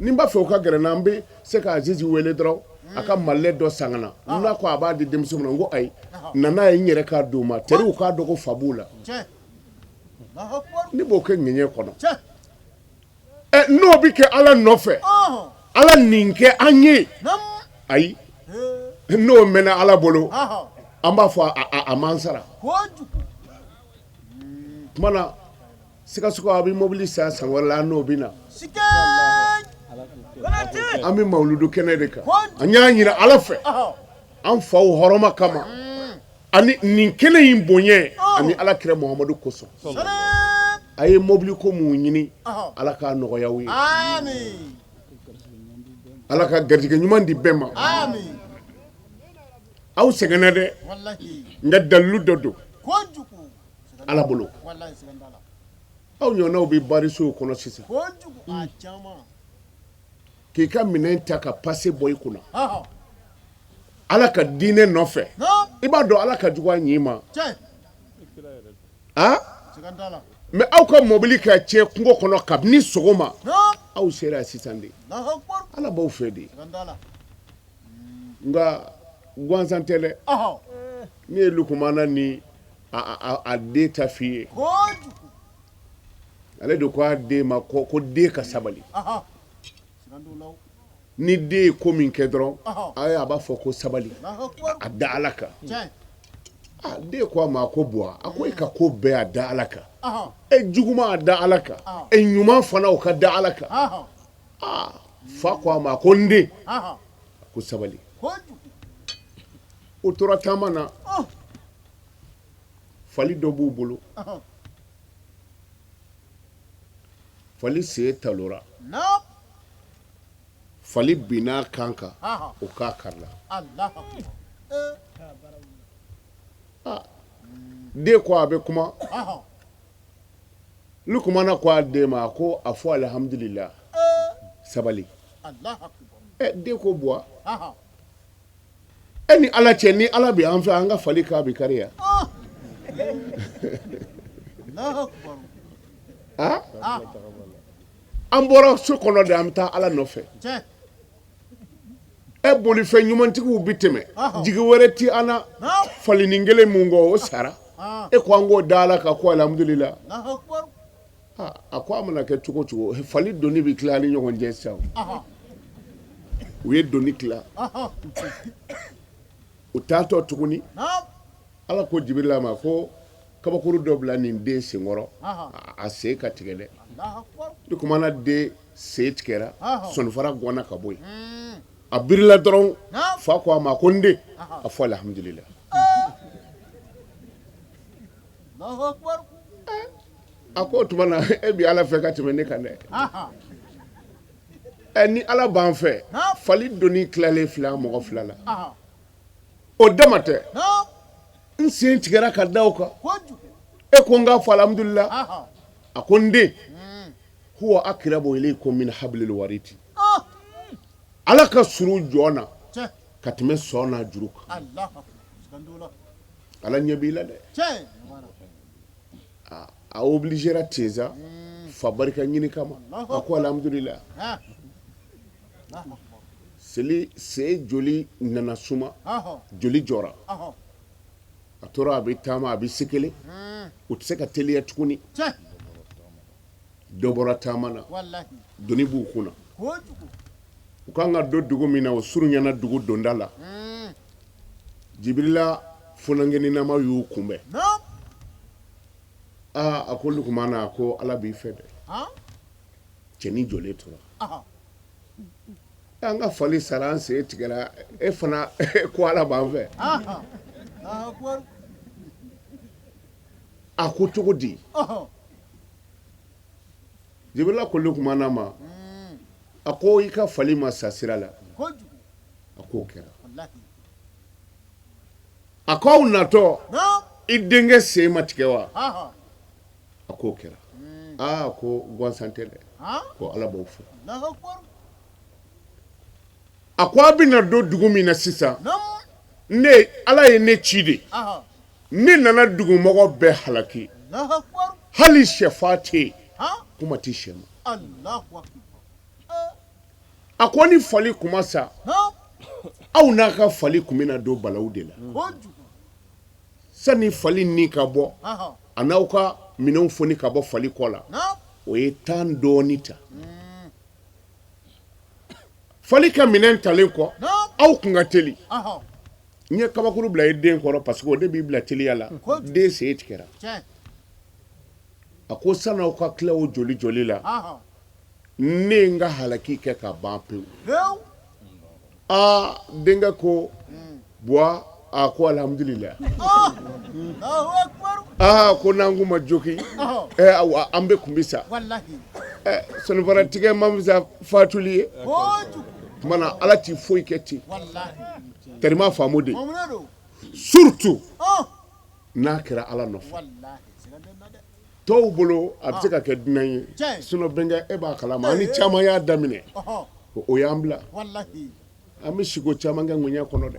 ni n b'a fɛ u ka gɛrɛ n na, n bɛ se ka Azizi wele dɔrɔn, a ka malilɛ dɔ san ka na. N'a ko a b'a di denmisɛnninw ma, n ko ayi, na n'a ye n yɛrɛ k'a d'u ma, teriw k'a dɔn ko fa b'u la. Ne b'o kɛ ŋɛɲɛ kɔnɔ. Ɛ, n'o bɛ kɛ Ala nɔfɛ, Ala nin kɛ an ye. Ayi, n'o mɛnna Ala bolo, an b'a fɔ a m'an sara. Tuma na Sikasokaw, a bɛ mobili san san wɛrɛ la, an n'o bɛ na. An bɛ mawuludu kɛnɛ de kan. An y'a ɲini Ala fɛ, an faw hɔrɔma kama, ani nin kɛnɛ in bonya, ani Ala kira Muhamadu kosɔn, a ye mobili ko mun ɲini, Ala k'a nɔgɔya aw ye. Ala ka garijɛgɛ ɲuman di bɛɛ ma. Aw sɛgɛnna dɛ, nka dalilu dɔ don Ala bolo. Aw ɲɔgɔnnaw bɛ barisow kɔnɔ sisan, k'i ka minɛn ta ka pase bɔ i kunna Ala ka diinɛ nɔfɛ. I b'a dɔn Ala ka jugu a ɲin ma. A mais aw ka mɔbili ka tiɲɛ kungo kɔnɔ kabini sɔgɔma, aw sera sisan de. Ala b'aw fɛ de. Nka gansan tɛ dɛ. Ne ye Lukumana ni a den ta f'i ye, ale de ko a den ma ko den ka sabali. Ni den ye ko min kɛ dɔrɔn, a b'a fɔ ko sabali, a da Ala kan. Den ko a ma ko Buwa, a ko e ka ko bɛɛ a da Ala kan, e juguman a da Ala kan, e ɲuman fana o ka da Ala kan. Aa, fa ko a ma ko n den, ko sabali. U tora taama na, fali dɔ b'u bolo, fali sen talora, fali binna kan kan, o k'a karila. Den ko a bɛ kuma. Lukumana ko a den ma, a ko a fɔ alihamudulila, sabali. Den ko Buwa, e ni Ala cɛ, ni Ala bɛ an fɛ, an ka fali k'a bɛ kari yan. An bɔra so kɔnɔ de, an bɛ taa Ala nɔfɛ. E bolifɛn ɲumantigiw bɛ tɛmɛ, jigi wɛrɛ ti an na, falinin kelen mun kɔ o sara. E ko an k'o da Ala kan ko alihamudulila. A ko a mana kɛ cogo cogo, fali doni bɛ tila ni ɲɔgɔn cɛ sisan. U ye doni tila, u taatɔ tuguni, Ala ko Jibirila ma ko kabakuru dɔ bila nin den senkɔrɔ, a sen ka tigɛ dɛ. Lukumana den sen tigɛra, sɔnifara gɔnna ka bɔ yen. A birila dɔrɔn, fa ko a ma ko n den, a fɔ alihamudulila. A ko o tuma na e bi Ala fɛ ka tɛmɛ ne kan dɛ. Ɛ ni Ala b'an fɛ, fali doni tilalen filɛ an mɔgɔ fila la. O dama tɛ, n sen tigɛra ka da o kan, e ko n k'a fɔ alihamudulila. A ko n den, huwa akirabu ilaykum min hablil waridi. Ala ka surun jɔn na ka tɛmɛ sɔn n'a juru kan. Ala ɲɛ b'i la dɛ. A obligera ten sa, fa barika ɲini kama. A ko alhamdulillah. Seli sen joli nana suma, joli jɔra. A tora a bɛ taama, a bɛ sekele, u tɛ se ka teliya tuguni. Dɔ bɔra taama na, doni b'u kunna. U kan ka don dugu min na, o surunyana dugu donda la. Jibirila funankɛninnama y'u kunbɛn. Aa, a ko Lukumana, a ko Ala b'i fɛ dɛ. Cɛnin jɔlen tora. An ka fali sara, an sen tigɛra, e fana ko Ala b'an fɛ. A ko cogo di? Jibirila ko Lukumana ma, a ko i ka fali ma sa sira la. A k'o kɛra. A ko aw natɔ i denkɛ sen ma tigɛ wa? A k'o kɛra. Aa, ko gansan tɛ dɛ, ko Ala b'aw fɛ. A ko a bɛna don dugu min na sisan, ne Ala ye ne ci de, ne nana dugumɔgɔ bɛɛ halaki, hali sɛfa tɛ yen, kuma tɛ sɛ ma. A ko ni fali kun ma sa, aw n'a ka fali kun bɛna don balawu de la. Sani fali ni ka bɔ, a n'aw ka minɛnw foni ka bɔ fali kɔ la, o ye temps dɔɔni ta. Fali ka minɛn talen kɔ, aw kun ka teli. N ye kabakuru bila i den kɔrɔ parce que o de b'i bila teliya la. Den sen tigɛra. A ko sani aw ka tila o joli joli la, ne ye n ka halaki kɛ ka ban pewu. Aa, denkɛ ko Buwa, a ko alihamudulila. Aa, ko n'an kun ma jogin, an bɛɛ kun bɛ sa. Sɔnifara tigɛ man fisa fatuli ye. Tuma na Ala tɛ foyi kɛ ten. Tɛrima faamu de, surtout n'a kɛra Ala nɔfɛ. Tɔw bolo a bɛ se ka kɛ dunan ye, sinon bɛnkɛ e b'a kalama, an ni caman y'a daminɛ, o y'an bila, an bɛ siko caman kɛ ŋuɲɛ kɔnɔ dɛ,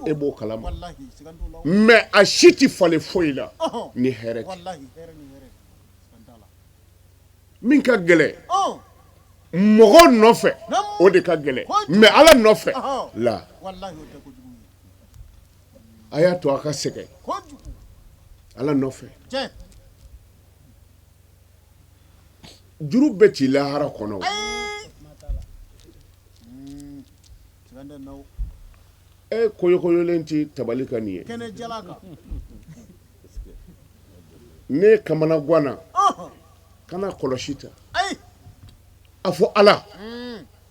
e b'o kalama, mais a si tɛ falen foyi la ni hɛrɛ tɛ. Min ka gɛlɛn mɔgɔ nɔfɛ, o de ka gɛlɛn, mais Ala nɔfɛ la, a y'a to a ka sɛgɛn Ala nɔfɛ. Juru bɛ ci lahara kɔnɔ. E koyokoyolen tɛ tabali kan nin ye. Ne kamana ganna, kana kɔlɔsi ta. A fɔ Ala,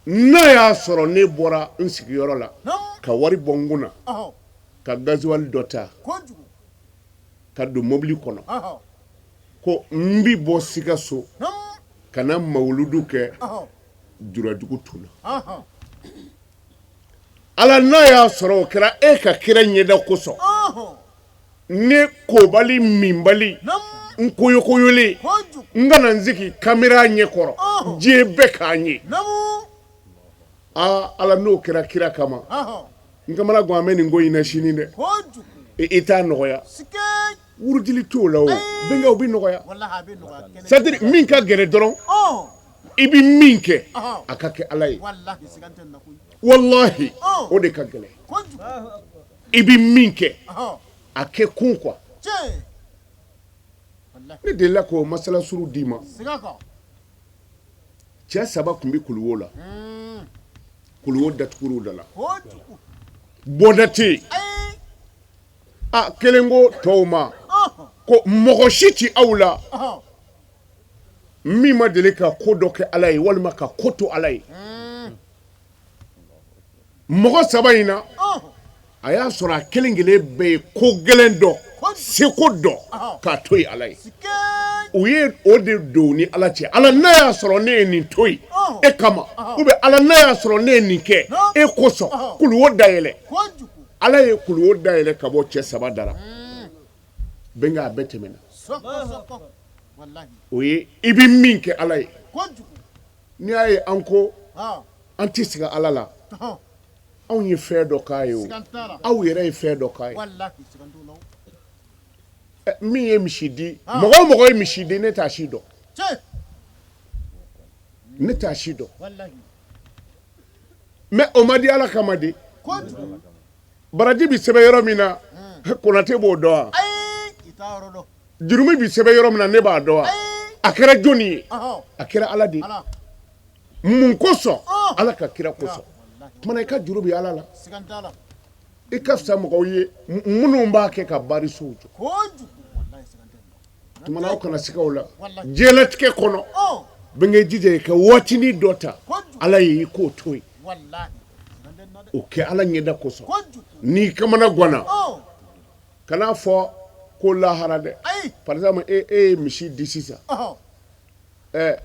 n'a y'a sɔrɔ ne bɔra n sigiyɔrɔ la ka wari bɔ n kun na, ka gasoil dɔ ta ka don mobili kɔnɔ, ko n bɛ bɔ Sikaso ka na mawuludu kɛ Jurajugu tun na. Ala n'a y'a sɔrɔ o kɛra e ka kira ɲɛda kosɔn, ne kobali minbali n koyokoyolen n kana n sigi kamera ɲɛkɔrɔ diɲɛ bɛɛ k'a ye. Aa Ala, n'o kɛra kira kama, n kamana gan, an bɛ nin ko in na sini dɛ. I t'a nɔgɔya, wurudili t'o la o, bɛnkɛw bɛ nɔgɔya. C'est à dire min ka gɛlɛn dɔrɔn, i bɛ min kɛ a ka kɛ Ala ye, walahi o de ka gɛlɛn. I bɛ min kɛ a kɛ kun quoi. Ne delila k'o masala suru d'i ma. Cɛ saba tun bɛ kuluwo la, kuluwo datugur'u da la, bɔda tɛ yen. A kelen ko tɔw ma ko mɔgɔ si tɛ aw la min ma deli ka ko dɔ kɛ Ala ye walima ka ko to Ala ye. Mɔgɔ saba in na, a y'a sɔrɔ a kelen kelen bɛɛ ye ko gɛlɛn dɔ, seko dɔ, k'a to yen Ala ye. U ye o de don ni Ala cɛ. Ala, n'a y'a sɔrɔ ne ye nin to yen e kama, ou bien Ala, n'a y'a sɔrɔ ne ye nin kɛ e kosɔn, kuluwo dayɛlɛ. Ala ye kuluwo dayɛlɛ ka bɔ cɛ saba dara. Bɛnkɛ, a bɛɛ tɛmɛna. O ye i bɛ min kɛ Ala ye. N'i y'a ye an ko an tɛ sigi Ala la, anw ye fɛn dɔ k'a ye o, aw yɛrɛ ye fɛn dɔ k'a ye. Min ye misi di, mɔgɔ o mɔgɔ ye misi di, ne t'a si dɔn, ne t'a si dɔn. Mais o ma di Ala kama de. Baraji bɛ sɛbɛn yɔrɔ min na, Konate b'o dɔn wa? Jurumi bɛ sɛbɛn yɔrɔ min na, ne b'a dɔn wa? A kɛra jɔnni ye? A kɛra Ala de ye. Mun kosɔn? Ala ka kira kosɔn. Tuma i ka juru bɛ Ala la. I ka fisa mɔgɔw ye minnu b'a kɛ ka barisow jɔ. Tuma aw kana siga o la. Diɲɛlatigɛ kɔnɔ, bɛnkɛ, jija i ka waatinin dɔ ta Ala ye, i k'o to yen. O kɛ Ala ɲɛda kosɔn. N'i kamana ganna, kan'a fɔ ko lahara dɛ. Par exemple, e ye misi di sisan, ɛ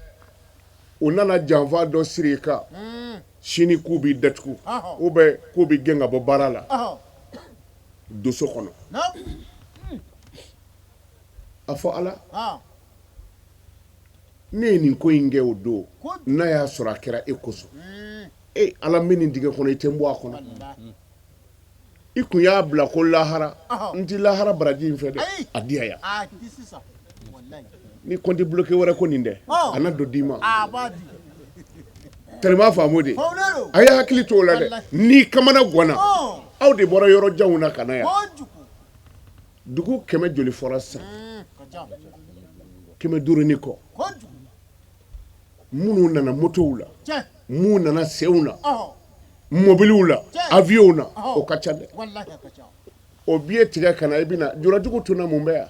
u nana janfa dɔ siri i kan sini k'u b'i datugu ou bien k'u b'i gɛn ka bɔ baara la doso kɔnɔ, a fɔ Ala, ne ye nin ko in kɛ o don, n'a y'a sɔrɔ a kɛra e kosɔn, e Ala, n bɛ nin dingɛ kɔnɔ, i tɛ n bɔ a kɔnɔ. I kun y'a bila ko lahara, n tɛ lahara baraji in fɛ dɛ, a diya yan. Ni compte bloqué wɛrɛ ko nin dɛ, a na dɔ d'i ma. Tellement faamu de, a ye hakili to o la dɛ. N'i kamana ganna, aw de bɔra yɔrɔ janw na ka na yan. Dugu 100 joli fɔra sisan? 500 ni kɔ. Minnu nana motow la, minnu nana senw na, mobiliw la, avion na, o ka ca dɛ. O billet tigɛ ka na, i bɛna jurajugu tun mun bɛ yan?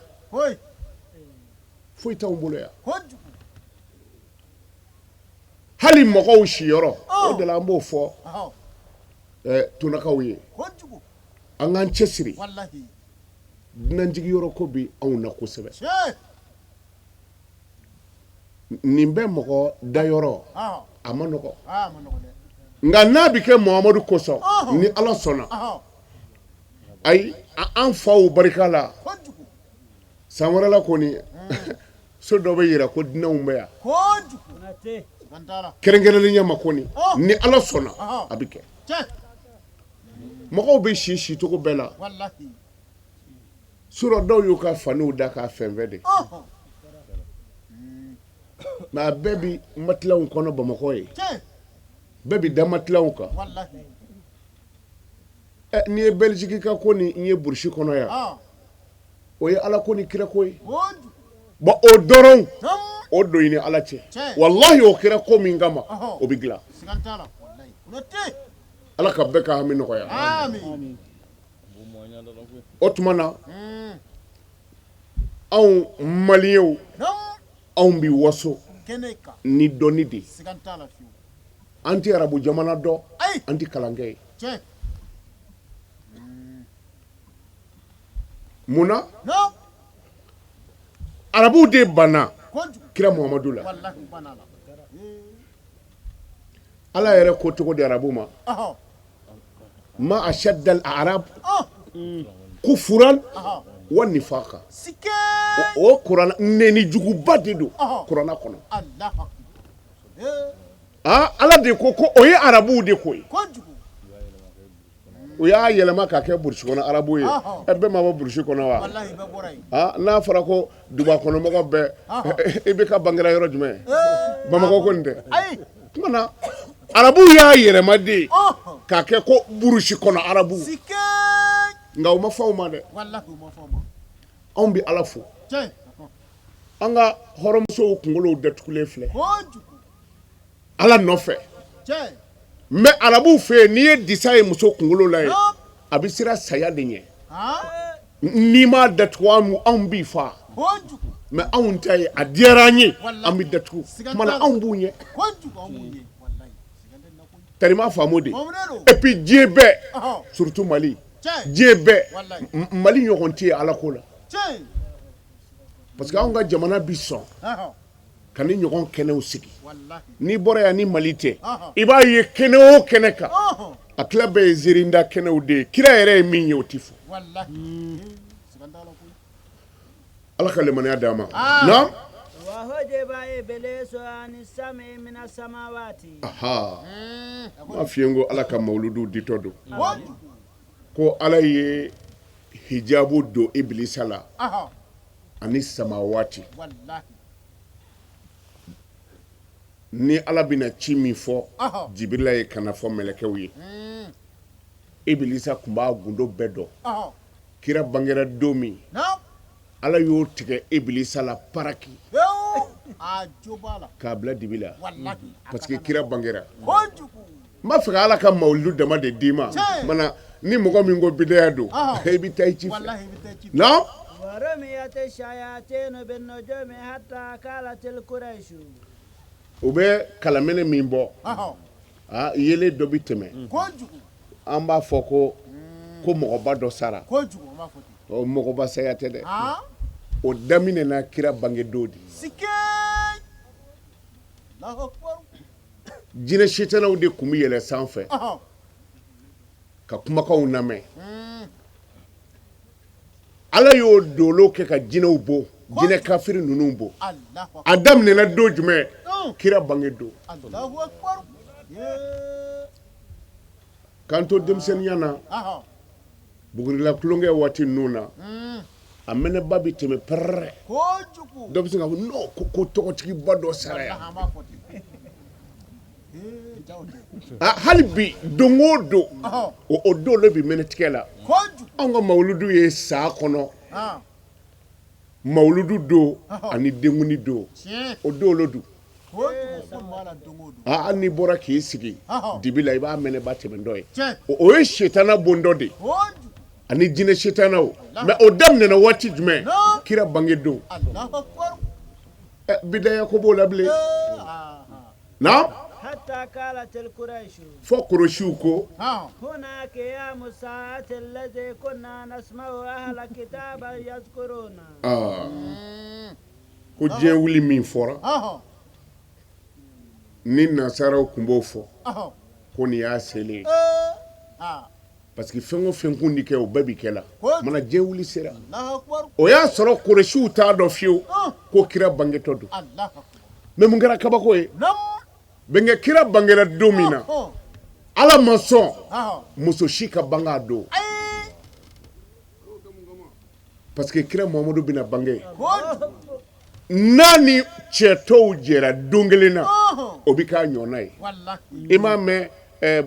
Foyi t'anw bolo yan. Hali mɔgɔw siyɔrɔ, o de la an b'o fɔ tunakaw ye, an k'an cɛsiri. Dunanjigiyɔrɔ ko bɛ anw na kosɛbɛ. Nin bɛ mɔgɔ dayɔrɔ, a ma nɔgɔ, nka n'a bɛ kɛ Muhamadu kosɔn, ni Ala sɔnna, ayi, an faw barika la, san wɛrɛ la kɔni, so dɔ bɛ yira ko dunanw bɛ yan, kɛrɛnkɛrɛnnenya ma kɔni, ni Ala sɔnna a bɛ kɛ. Mɔgɔw bɛ si sicogo bɛɛ la. Surɔ dɔw y'u ka faniw da k'a fɛnfɛn de, mais a bɛɛ bɛ matilaw kɔnɔ Bamakɔ ye, bɛɛ bɛ da matilaw kan. N'i ye Belgique ka ko ni n ye burusi kɔnɔ yan, o ye Ala ko ni kira ko ye. Bon, o dɔrɔn o don i ni Ala cɛ, walahi, o kɛra ko min kama, o bɛ dilan. Ala ka bɛɛ ka hami nɔgɔya. O tuma na, anw maliyɛnw, anw bɛ waso ni dɔnni de ye. An tɛ arabu jamana dɔn, an tɛ kalankɛ ye. Mun na arabuw de banna kira Muhamadu la? Ala yɛrɛ ko cogo di arabu ma? Ma ashadda al-a'rab kufran wa nifaqa. O kuranɛ nɛni juguba de don kuranɛ kɔnɔ. Aa, Ala de ko ko o ye arabuw de ko ye. U y'a yɛlɛma ka kɛ burusi kɔnɔ arabu ye. Ɛ, bɛɛ ma bɔ burusi kɔnɔ wa? Aa, n'a fɔra ko duguba kɔnɔmɔgɔ bɛɛ, i bɛ ka bangera yɔrɔ jumɛn? Bamakɔ ko nin tɛ. Tuma na arabuw y'a yɛlɛma de k'a kɛ ko burusi kɔnɔ arabu. Nka u ma fɔ aw ma dɛ. Anw bɛ Ala fo. An ka hɔrɔnmusow kunkolow datugulen filɛ Ala nɔfɛ. Mais arabuw fɛ yen, n'i ye disa ye muso kunkolo la yen, a bɛ siran saya de ɲɛ. N'i m'a datugu, anw b'i faa. Mais anw ta ye, a diyara an ye, an bɛ datugu. Tuma na anw b'u ɲɛ. Tari m'a faamu de. Et puis diɲɛ bɛɛ, surtout Mali, diɲɛ bɛɛ, Mali ɲɔgɔn tɛ yen Ala ko la. Parce que anw ka jamana bi sɔn ka ni ɲɔgɔn kɛnɛw sigi. N'i bɔra yan ni Mali tɛ, i b'a ye kɛnɛ o kɛnɛ kan, a tila bɛɛ ye ziirinda kɛnɛw de ye. Kira yɛrɛ ye min ye, o tɛ fɔ. Ala ka limaniya d'an ma. Naam. Aha, n m'a f'i ye n ko Ala ka mawuludu ditɔ don. Ko Ala ye hijabu don Ibilisa la ani samawati. Ni Ala bɛna ci min fɔ Jibirila ye ka na fɔ mɛlɛkɛw ye, Ibilisa tun b'a gundo bɛɛ dɔn. Kira bangera don min, Ala y'o tigɛ Ibilisa la paraki k'a bila dibi la, parce que kira bangera. N b'a fɛ ka Ala ka mawuludu dama de d'i ma. Mana ni mɔgɔ min ko bidaya don, i bɛ taa i ci fɛ. Naam. U bɛ kalamɛnɛ min bɔ, yelen dɔ bɛ tɛmɛ, an b'a fɔ ko ko mɔgɔba dɔ sara. O mɔgɔba saya tɛ dɛ, o daminɛna kira bange don de. Jinɛ sitanɛw de tun bɛ yɛlɛ sanfɛ ka kumakanw lamɛn. Ala y'o dolo kɛ ka jinɛw bon, jinɛ kafiri ninnu bon. A daminɛna don jumɛn? Kira bange don. K'an to denmisɛnninya na, bugurila tulonkɛ waati ninnu na, a mɛnɛba bɛ tɛmɛ pɛrɛrɛ, dɔ bɛ se ka fɔ non, ko tɔgɔtigiba dɔ sara yan. Hali bi don o don, o dolo bɛ mɛnɛtigɛ la. Anw ka mawuludu ye san kɔnɔ mawuludu don ani denkundi don, o dolo don. Hali n'i bɔra k'i sigi dibi la, i b'a mɛnɛba tɛmɛntɔ ye. O ye sitana bondɔ de ye ani jinɛ sitanaw. Mais o daminɛna waati jumɛn? Kira bange don. Bidaya ko b'o la bilen. Naam. Fo Kuresiw ko ko diɲɛ wuli min fɔra, ni nasaraw tun b'o fɔ, ko nin y'a selen ye. Parce que fɛn o fɛn kun di kɛ, o bɛɛ bi kɛ la. Mana diɲɛ wuli sera, o y'a sɔrɔ Kuresiw t'a dɔn fiyewu ko kira bangetɔ don. Mais mun kɛra kabako ye? Bɛnkɛ kira bangera don min na, Ala ma sɔn muso si ka bange a don, parce que kira Muhamadu bɛna bange n'a ni cɛ tɔw jɛra don kelen na, o bɛ k'a ɲɔgɔnna ye. I m'a mɛn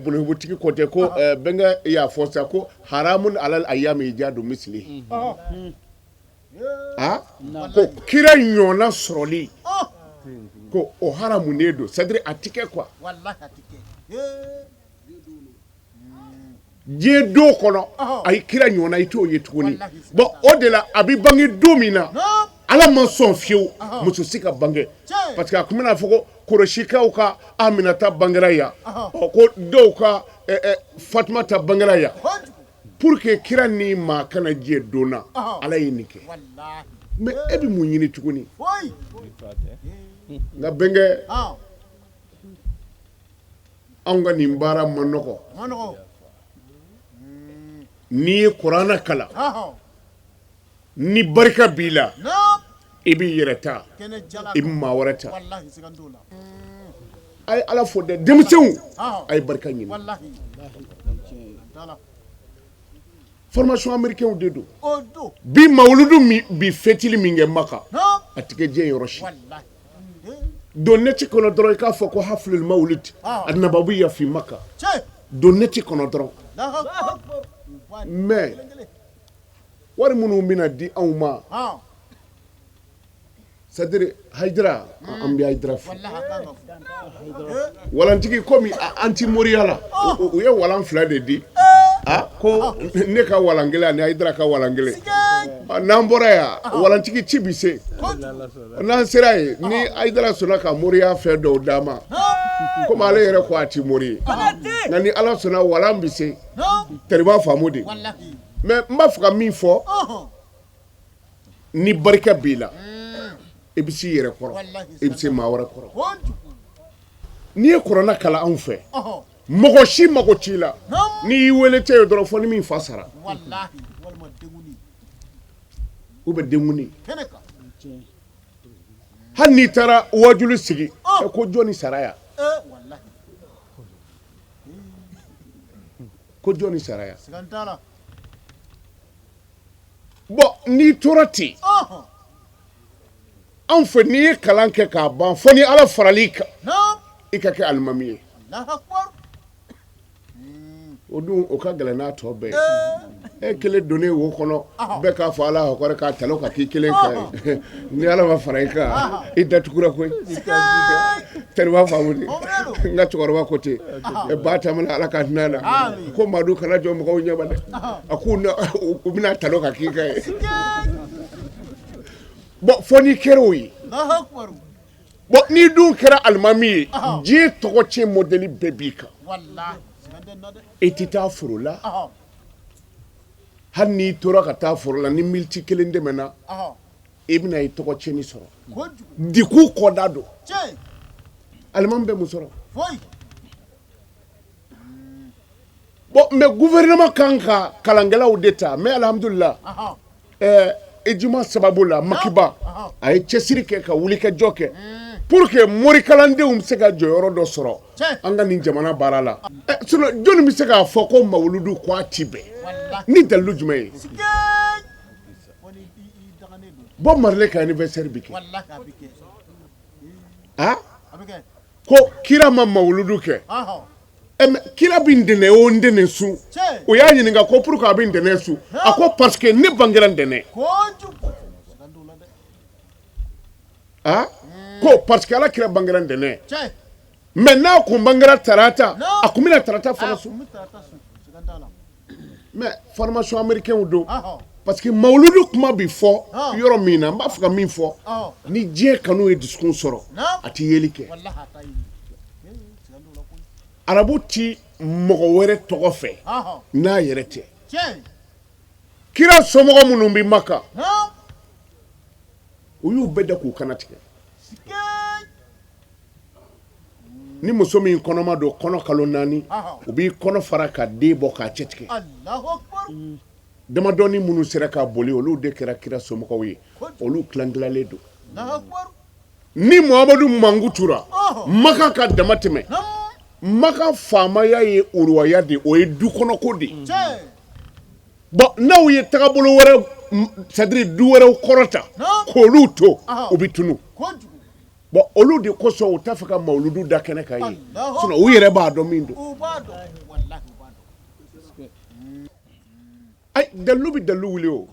bulonbutigi ko tɛ ko bɛnkɛ y'a fɔ sa ko haramun alal ayami ijadu misili. Aa, ko kira ɲɔgɔnna sɔrɔli ko o haramunen don, c'est à dire a tɛ kɛ quoi. Diɲɛ don kɔnɔ a ye kira ɲɔgɔnna, i t'o ye tuguni. Bon, o de la a bɛ bange don min na, Ala ma sɔn fiyewu muso si ka bange, parce que a tun bɛna fɔ ko Kurɛsikaw ka Aminata bangera yan, ɔ ko dɔw ka Fatumata bangera yan, pour que kira ni maa kana jɛ don na, Ala ye nin kɛ. Mais e bɛ mun ɲini tuguni? Nka bɛnkɛ, anw ka nin baara man nɔgɔ. N'i ye kuranɛ kalan ni barika b'i la i b'i yɛrɛ ta i bɛ maa wɛrɛ ta a ye Ala fo dɛ denmisɛnw a ye barika ɲini formation américain de don bi mawuludu bi fêtili min kɛ Maka a tɛ kɛ diɲɛ yɔrɔ si don net kɔnɔ dɔrɔn i k'a fɔ ko haflul mawulid an-nabawiya fi Maka don net kɔnɔ dɔrɔn mais wari minnu bɛna di anw ma c'est à dire Hayidara an bɛ Hayidara fo walantigi komi an ti moriya la u ye walan fila de di ko ne ka walan kelen ani Hayidara ka walan kelen n'an bɔra yan walantigi ci bɛ se n'an sera yen ni Hayidara sɔnna ka moriya fɛn dɔw d'an ma komi ale yɛrɛ ko a ti mori ye nka ni Ala sɔnna walan bɛ se tariba faamu de mais n b'a fɛ ka min fɔ ni barika b'i la i bɛ s'i yɛrɛ kɔrɔ i bɛ se maa wɛrɛ kɔrɔ n'i ye kuranɛ kalan anw fɛ mɔgɔ si mago t'i la n'i y'i wele tɛ yen dɔrɔn fo ni min fa sara u bɛ denkundi hali n'i taara wajuli sigi ko jɔnni sara yan ko jɔnni sara yan bon n'i tora ten anw fɛ n'i ye kalan kɛ k'a ban fo ni Ala faral'i kan i ka kɛ alimami ye o dun o ka gɛlɛn n'a tɔ bɛɛ ye e kelen donnen wo kɔnɔ bɛɛ k'a fɔ Alahu akbar k'a talo ka k'i kelen kan ye ni Ala ma fara i kan i datugura koyi tari faamu de n ka cɛkɔrɔba ko ten ba tamana Ala ka hinɛ a la ko Madu kana jɔ mɔgɔw ɲɛma dɛ a k'u u bɛna talo ka k'i kan ye bon fo n'i kɛra o ye bon n'i dun kɛra alimami ye diɲɛ tɔgɔ tiɲɛ mɔdɛli bɛɛ b'i kan i tɛ taa foro la hali n'i tora ka taa foro la ni miniti kelen tɛmɛna i bɛna i tɔgɔ tiɲɛni sɔrɔ degun kɔda don alimami bɛ mun sɔrɔ bon mais gouvernement kan ka kalankɛlaw de ta mais alhamdulillah ijima sababu la Makiba a ye cɛsiri kɛ ka wulikajɔ kɛ pour que morikalandenw bɛ se ka jɔyɔrɔ dɔ sɔrɔ an ka nin jamana baara la sinon jɔnni bɛ se k'a fɔ ko mawuludu ko a ti bɛn ni dalilu jumɛn ye Bob Marley ka anniversaire bi kɛ ko kira ma mawuludu kɛ kira bɛ ntɛnɛn o ntɛnɛn sun o y'a ɲininka ko pourquoi a bɛ ntɛnɛn sun a ko parce que ne bangera ntɛnɛn ko parce que ala kira bangera ntɛnɛn mais n'a kun bangera tarata a kun bɛna tarata fana sun mais formation américain don parce que mawuludu kuma bɛ fɔ yɔrɔ min na n b'a fɛ ka min fɔ ni diɲɛ kanu ye dusukun sɔrɔ a tɛ yeli kɛ arabu ti mɔgɔ wɛrɛ tɔgɔ fɛ n'a yɛrɛ tɛ kira somɔgɔ minnu bɛ Maka u y'u bɛɛ da k'u kana tigɛ ni muso min kɔnɔma don kɔnɔ kalo 4 u b'i kɔnɔ fara ka den bɔ k'a cɛ tigɛ damadɔni minnu sera ka boli olu de kɛra kira somɔgɔw ye olu tilantilalen don ni Muhamadu mankutura Maka ka dama tɛmɛ Maka faamaya ye uruwaya de o ye du kɔnɔko de ye bon n'aw ye tagabolo wɛrɛ c'est à dire du wɛrɛw kɔrɔta k'olu to u bɛ tunu bon olu de kosɔn u t'a fɛ ka mawuludu da kɛnɛ kan ye sinon u yɛrɛ b'a dɔn min don ayi dalilu bɛ dalilu wuli o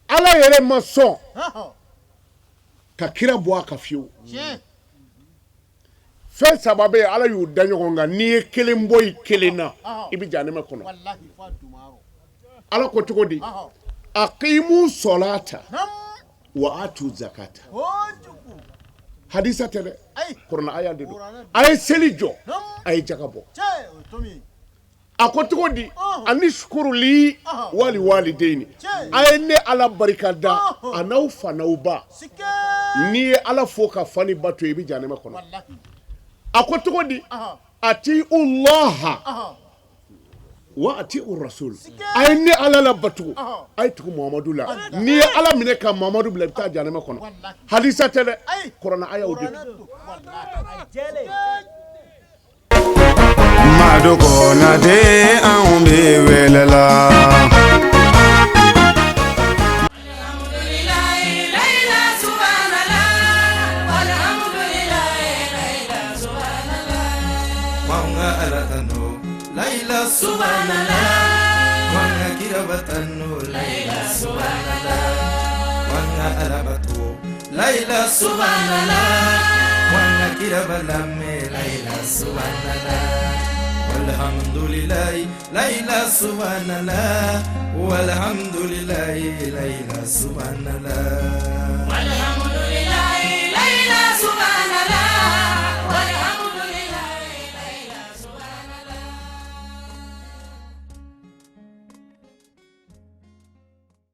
ala yɛrɛ ma sɔn ka kira bɔ a kan fiyewu fɛn saba bɛ yen ala y'u da ɲɔgɔn kan n'i ye kelen bɔ i kelen na i bɛ jahanama kɔnɔ ala ko cogo di aqimu sɔlata wa atu zakata hadisa tɛ dɛ kuranɛ aya de don a ye seli jɔ a ye jaga bɔ a ko cogo di ani sukuru li wali walideyini a ye ne ala barika da a n'aw fa n'aw ba n'i ye ala fo ka fa ni ba to i bɛ jahanama kɔnɔ a ko cogo di ati ulaha Wa ati'u rasul, a ye ne Ala labato, a ye tugu Muhamadu la. N'i ye Ala minɛ ka Muhamadu bila, i bɛ taa jahanama kɔnɔ. Hadisa tɛ dɛ, kuranɛ ayaw de don. Madu Konate, anw bɛ wele la. Wanga Ala tanu, Layila subhanallah. Wanga kiraba tanu, Layila subhanallah. Wanga Ala bato, Layila subhanallah. Wanga kiraba lamɛn, Layila subhanallah. Walhamdulillahi, Layila subhanallah. Walhamdulillahi, Layila subhanallah.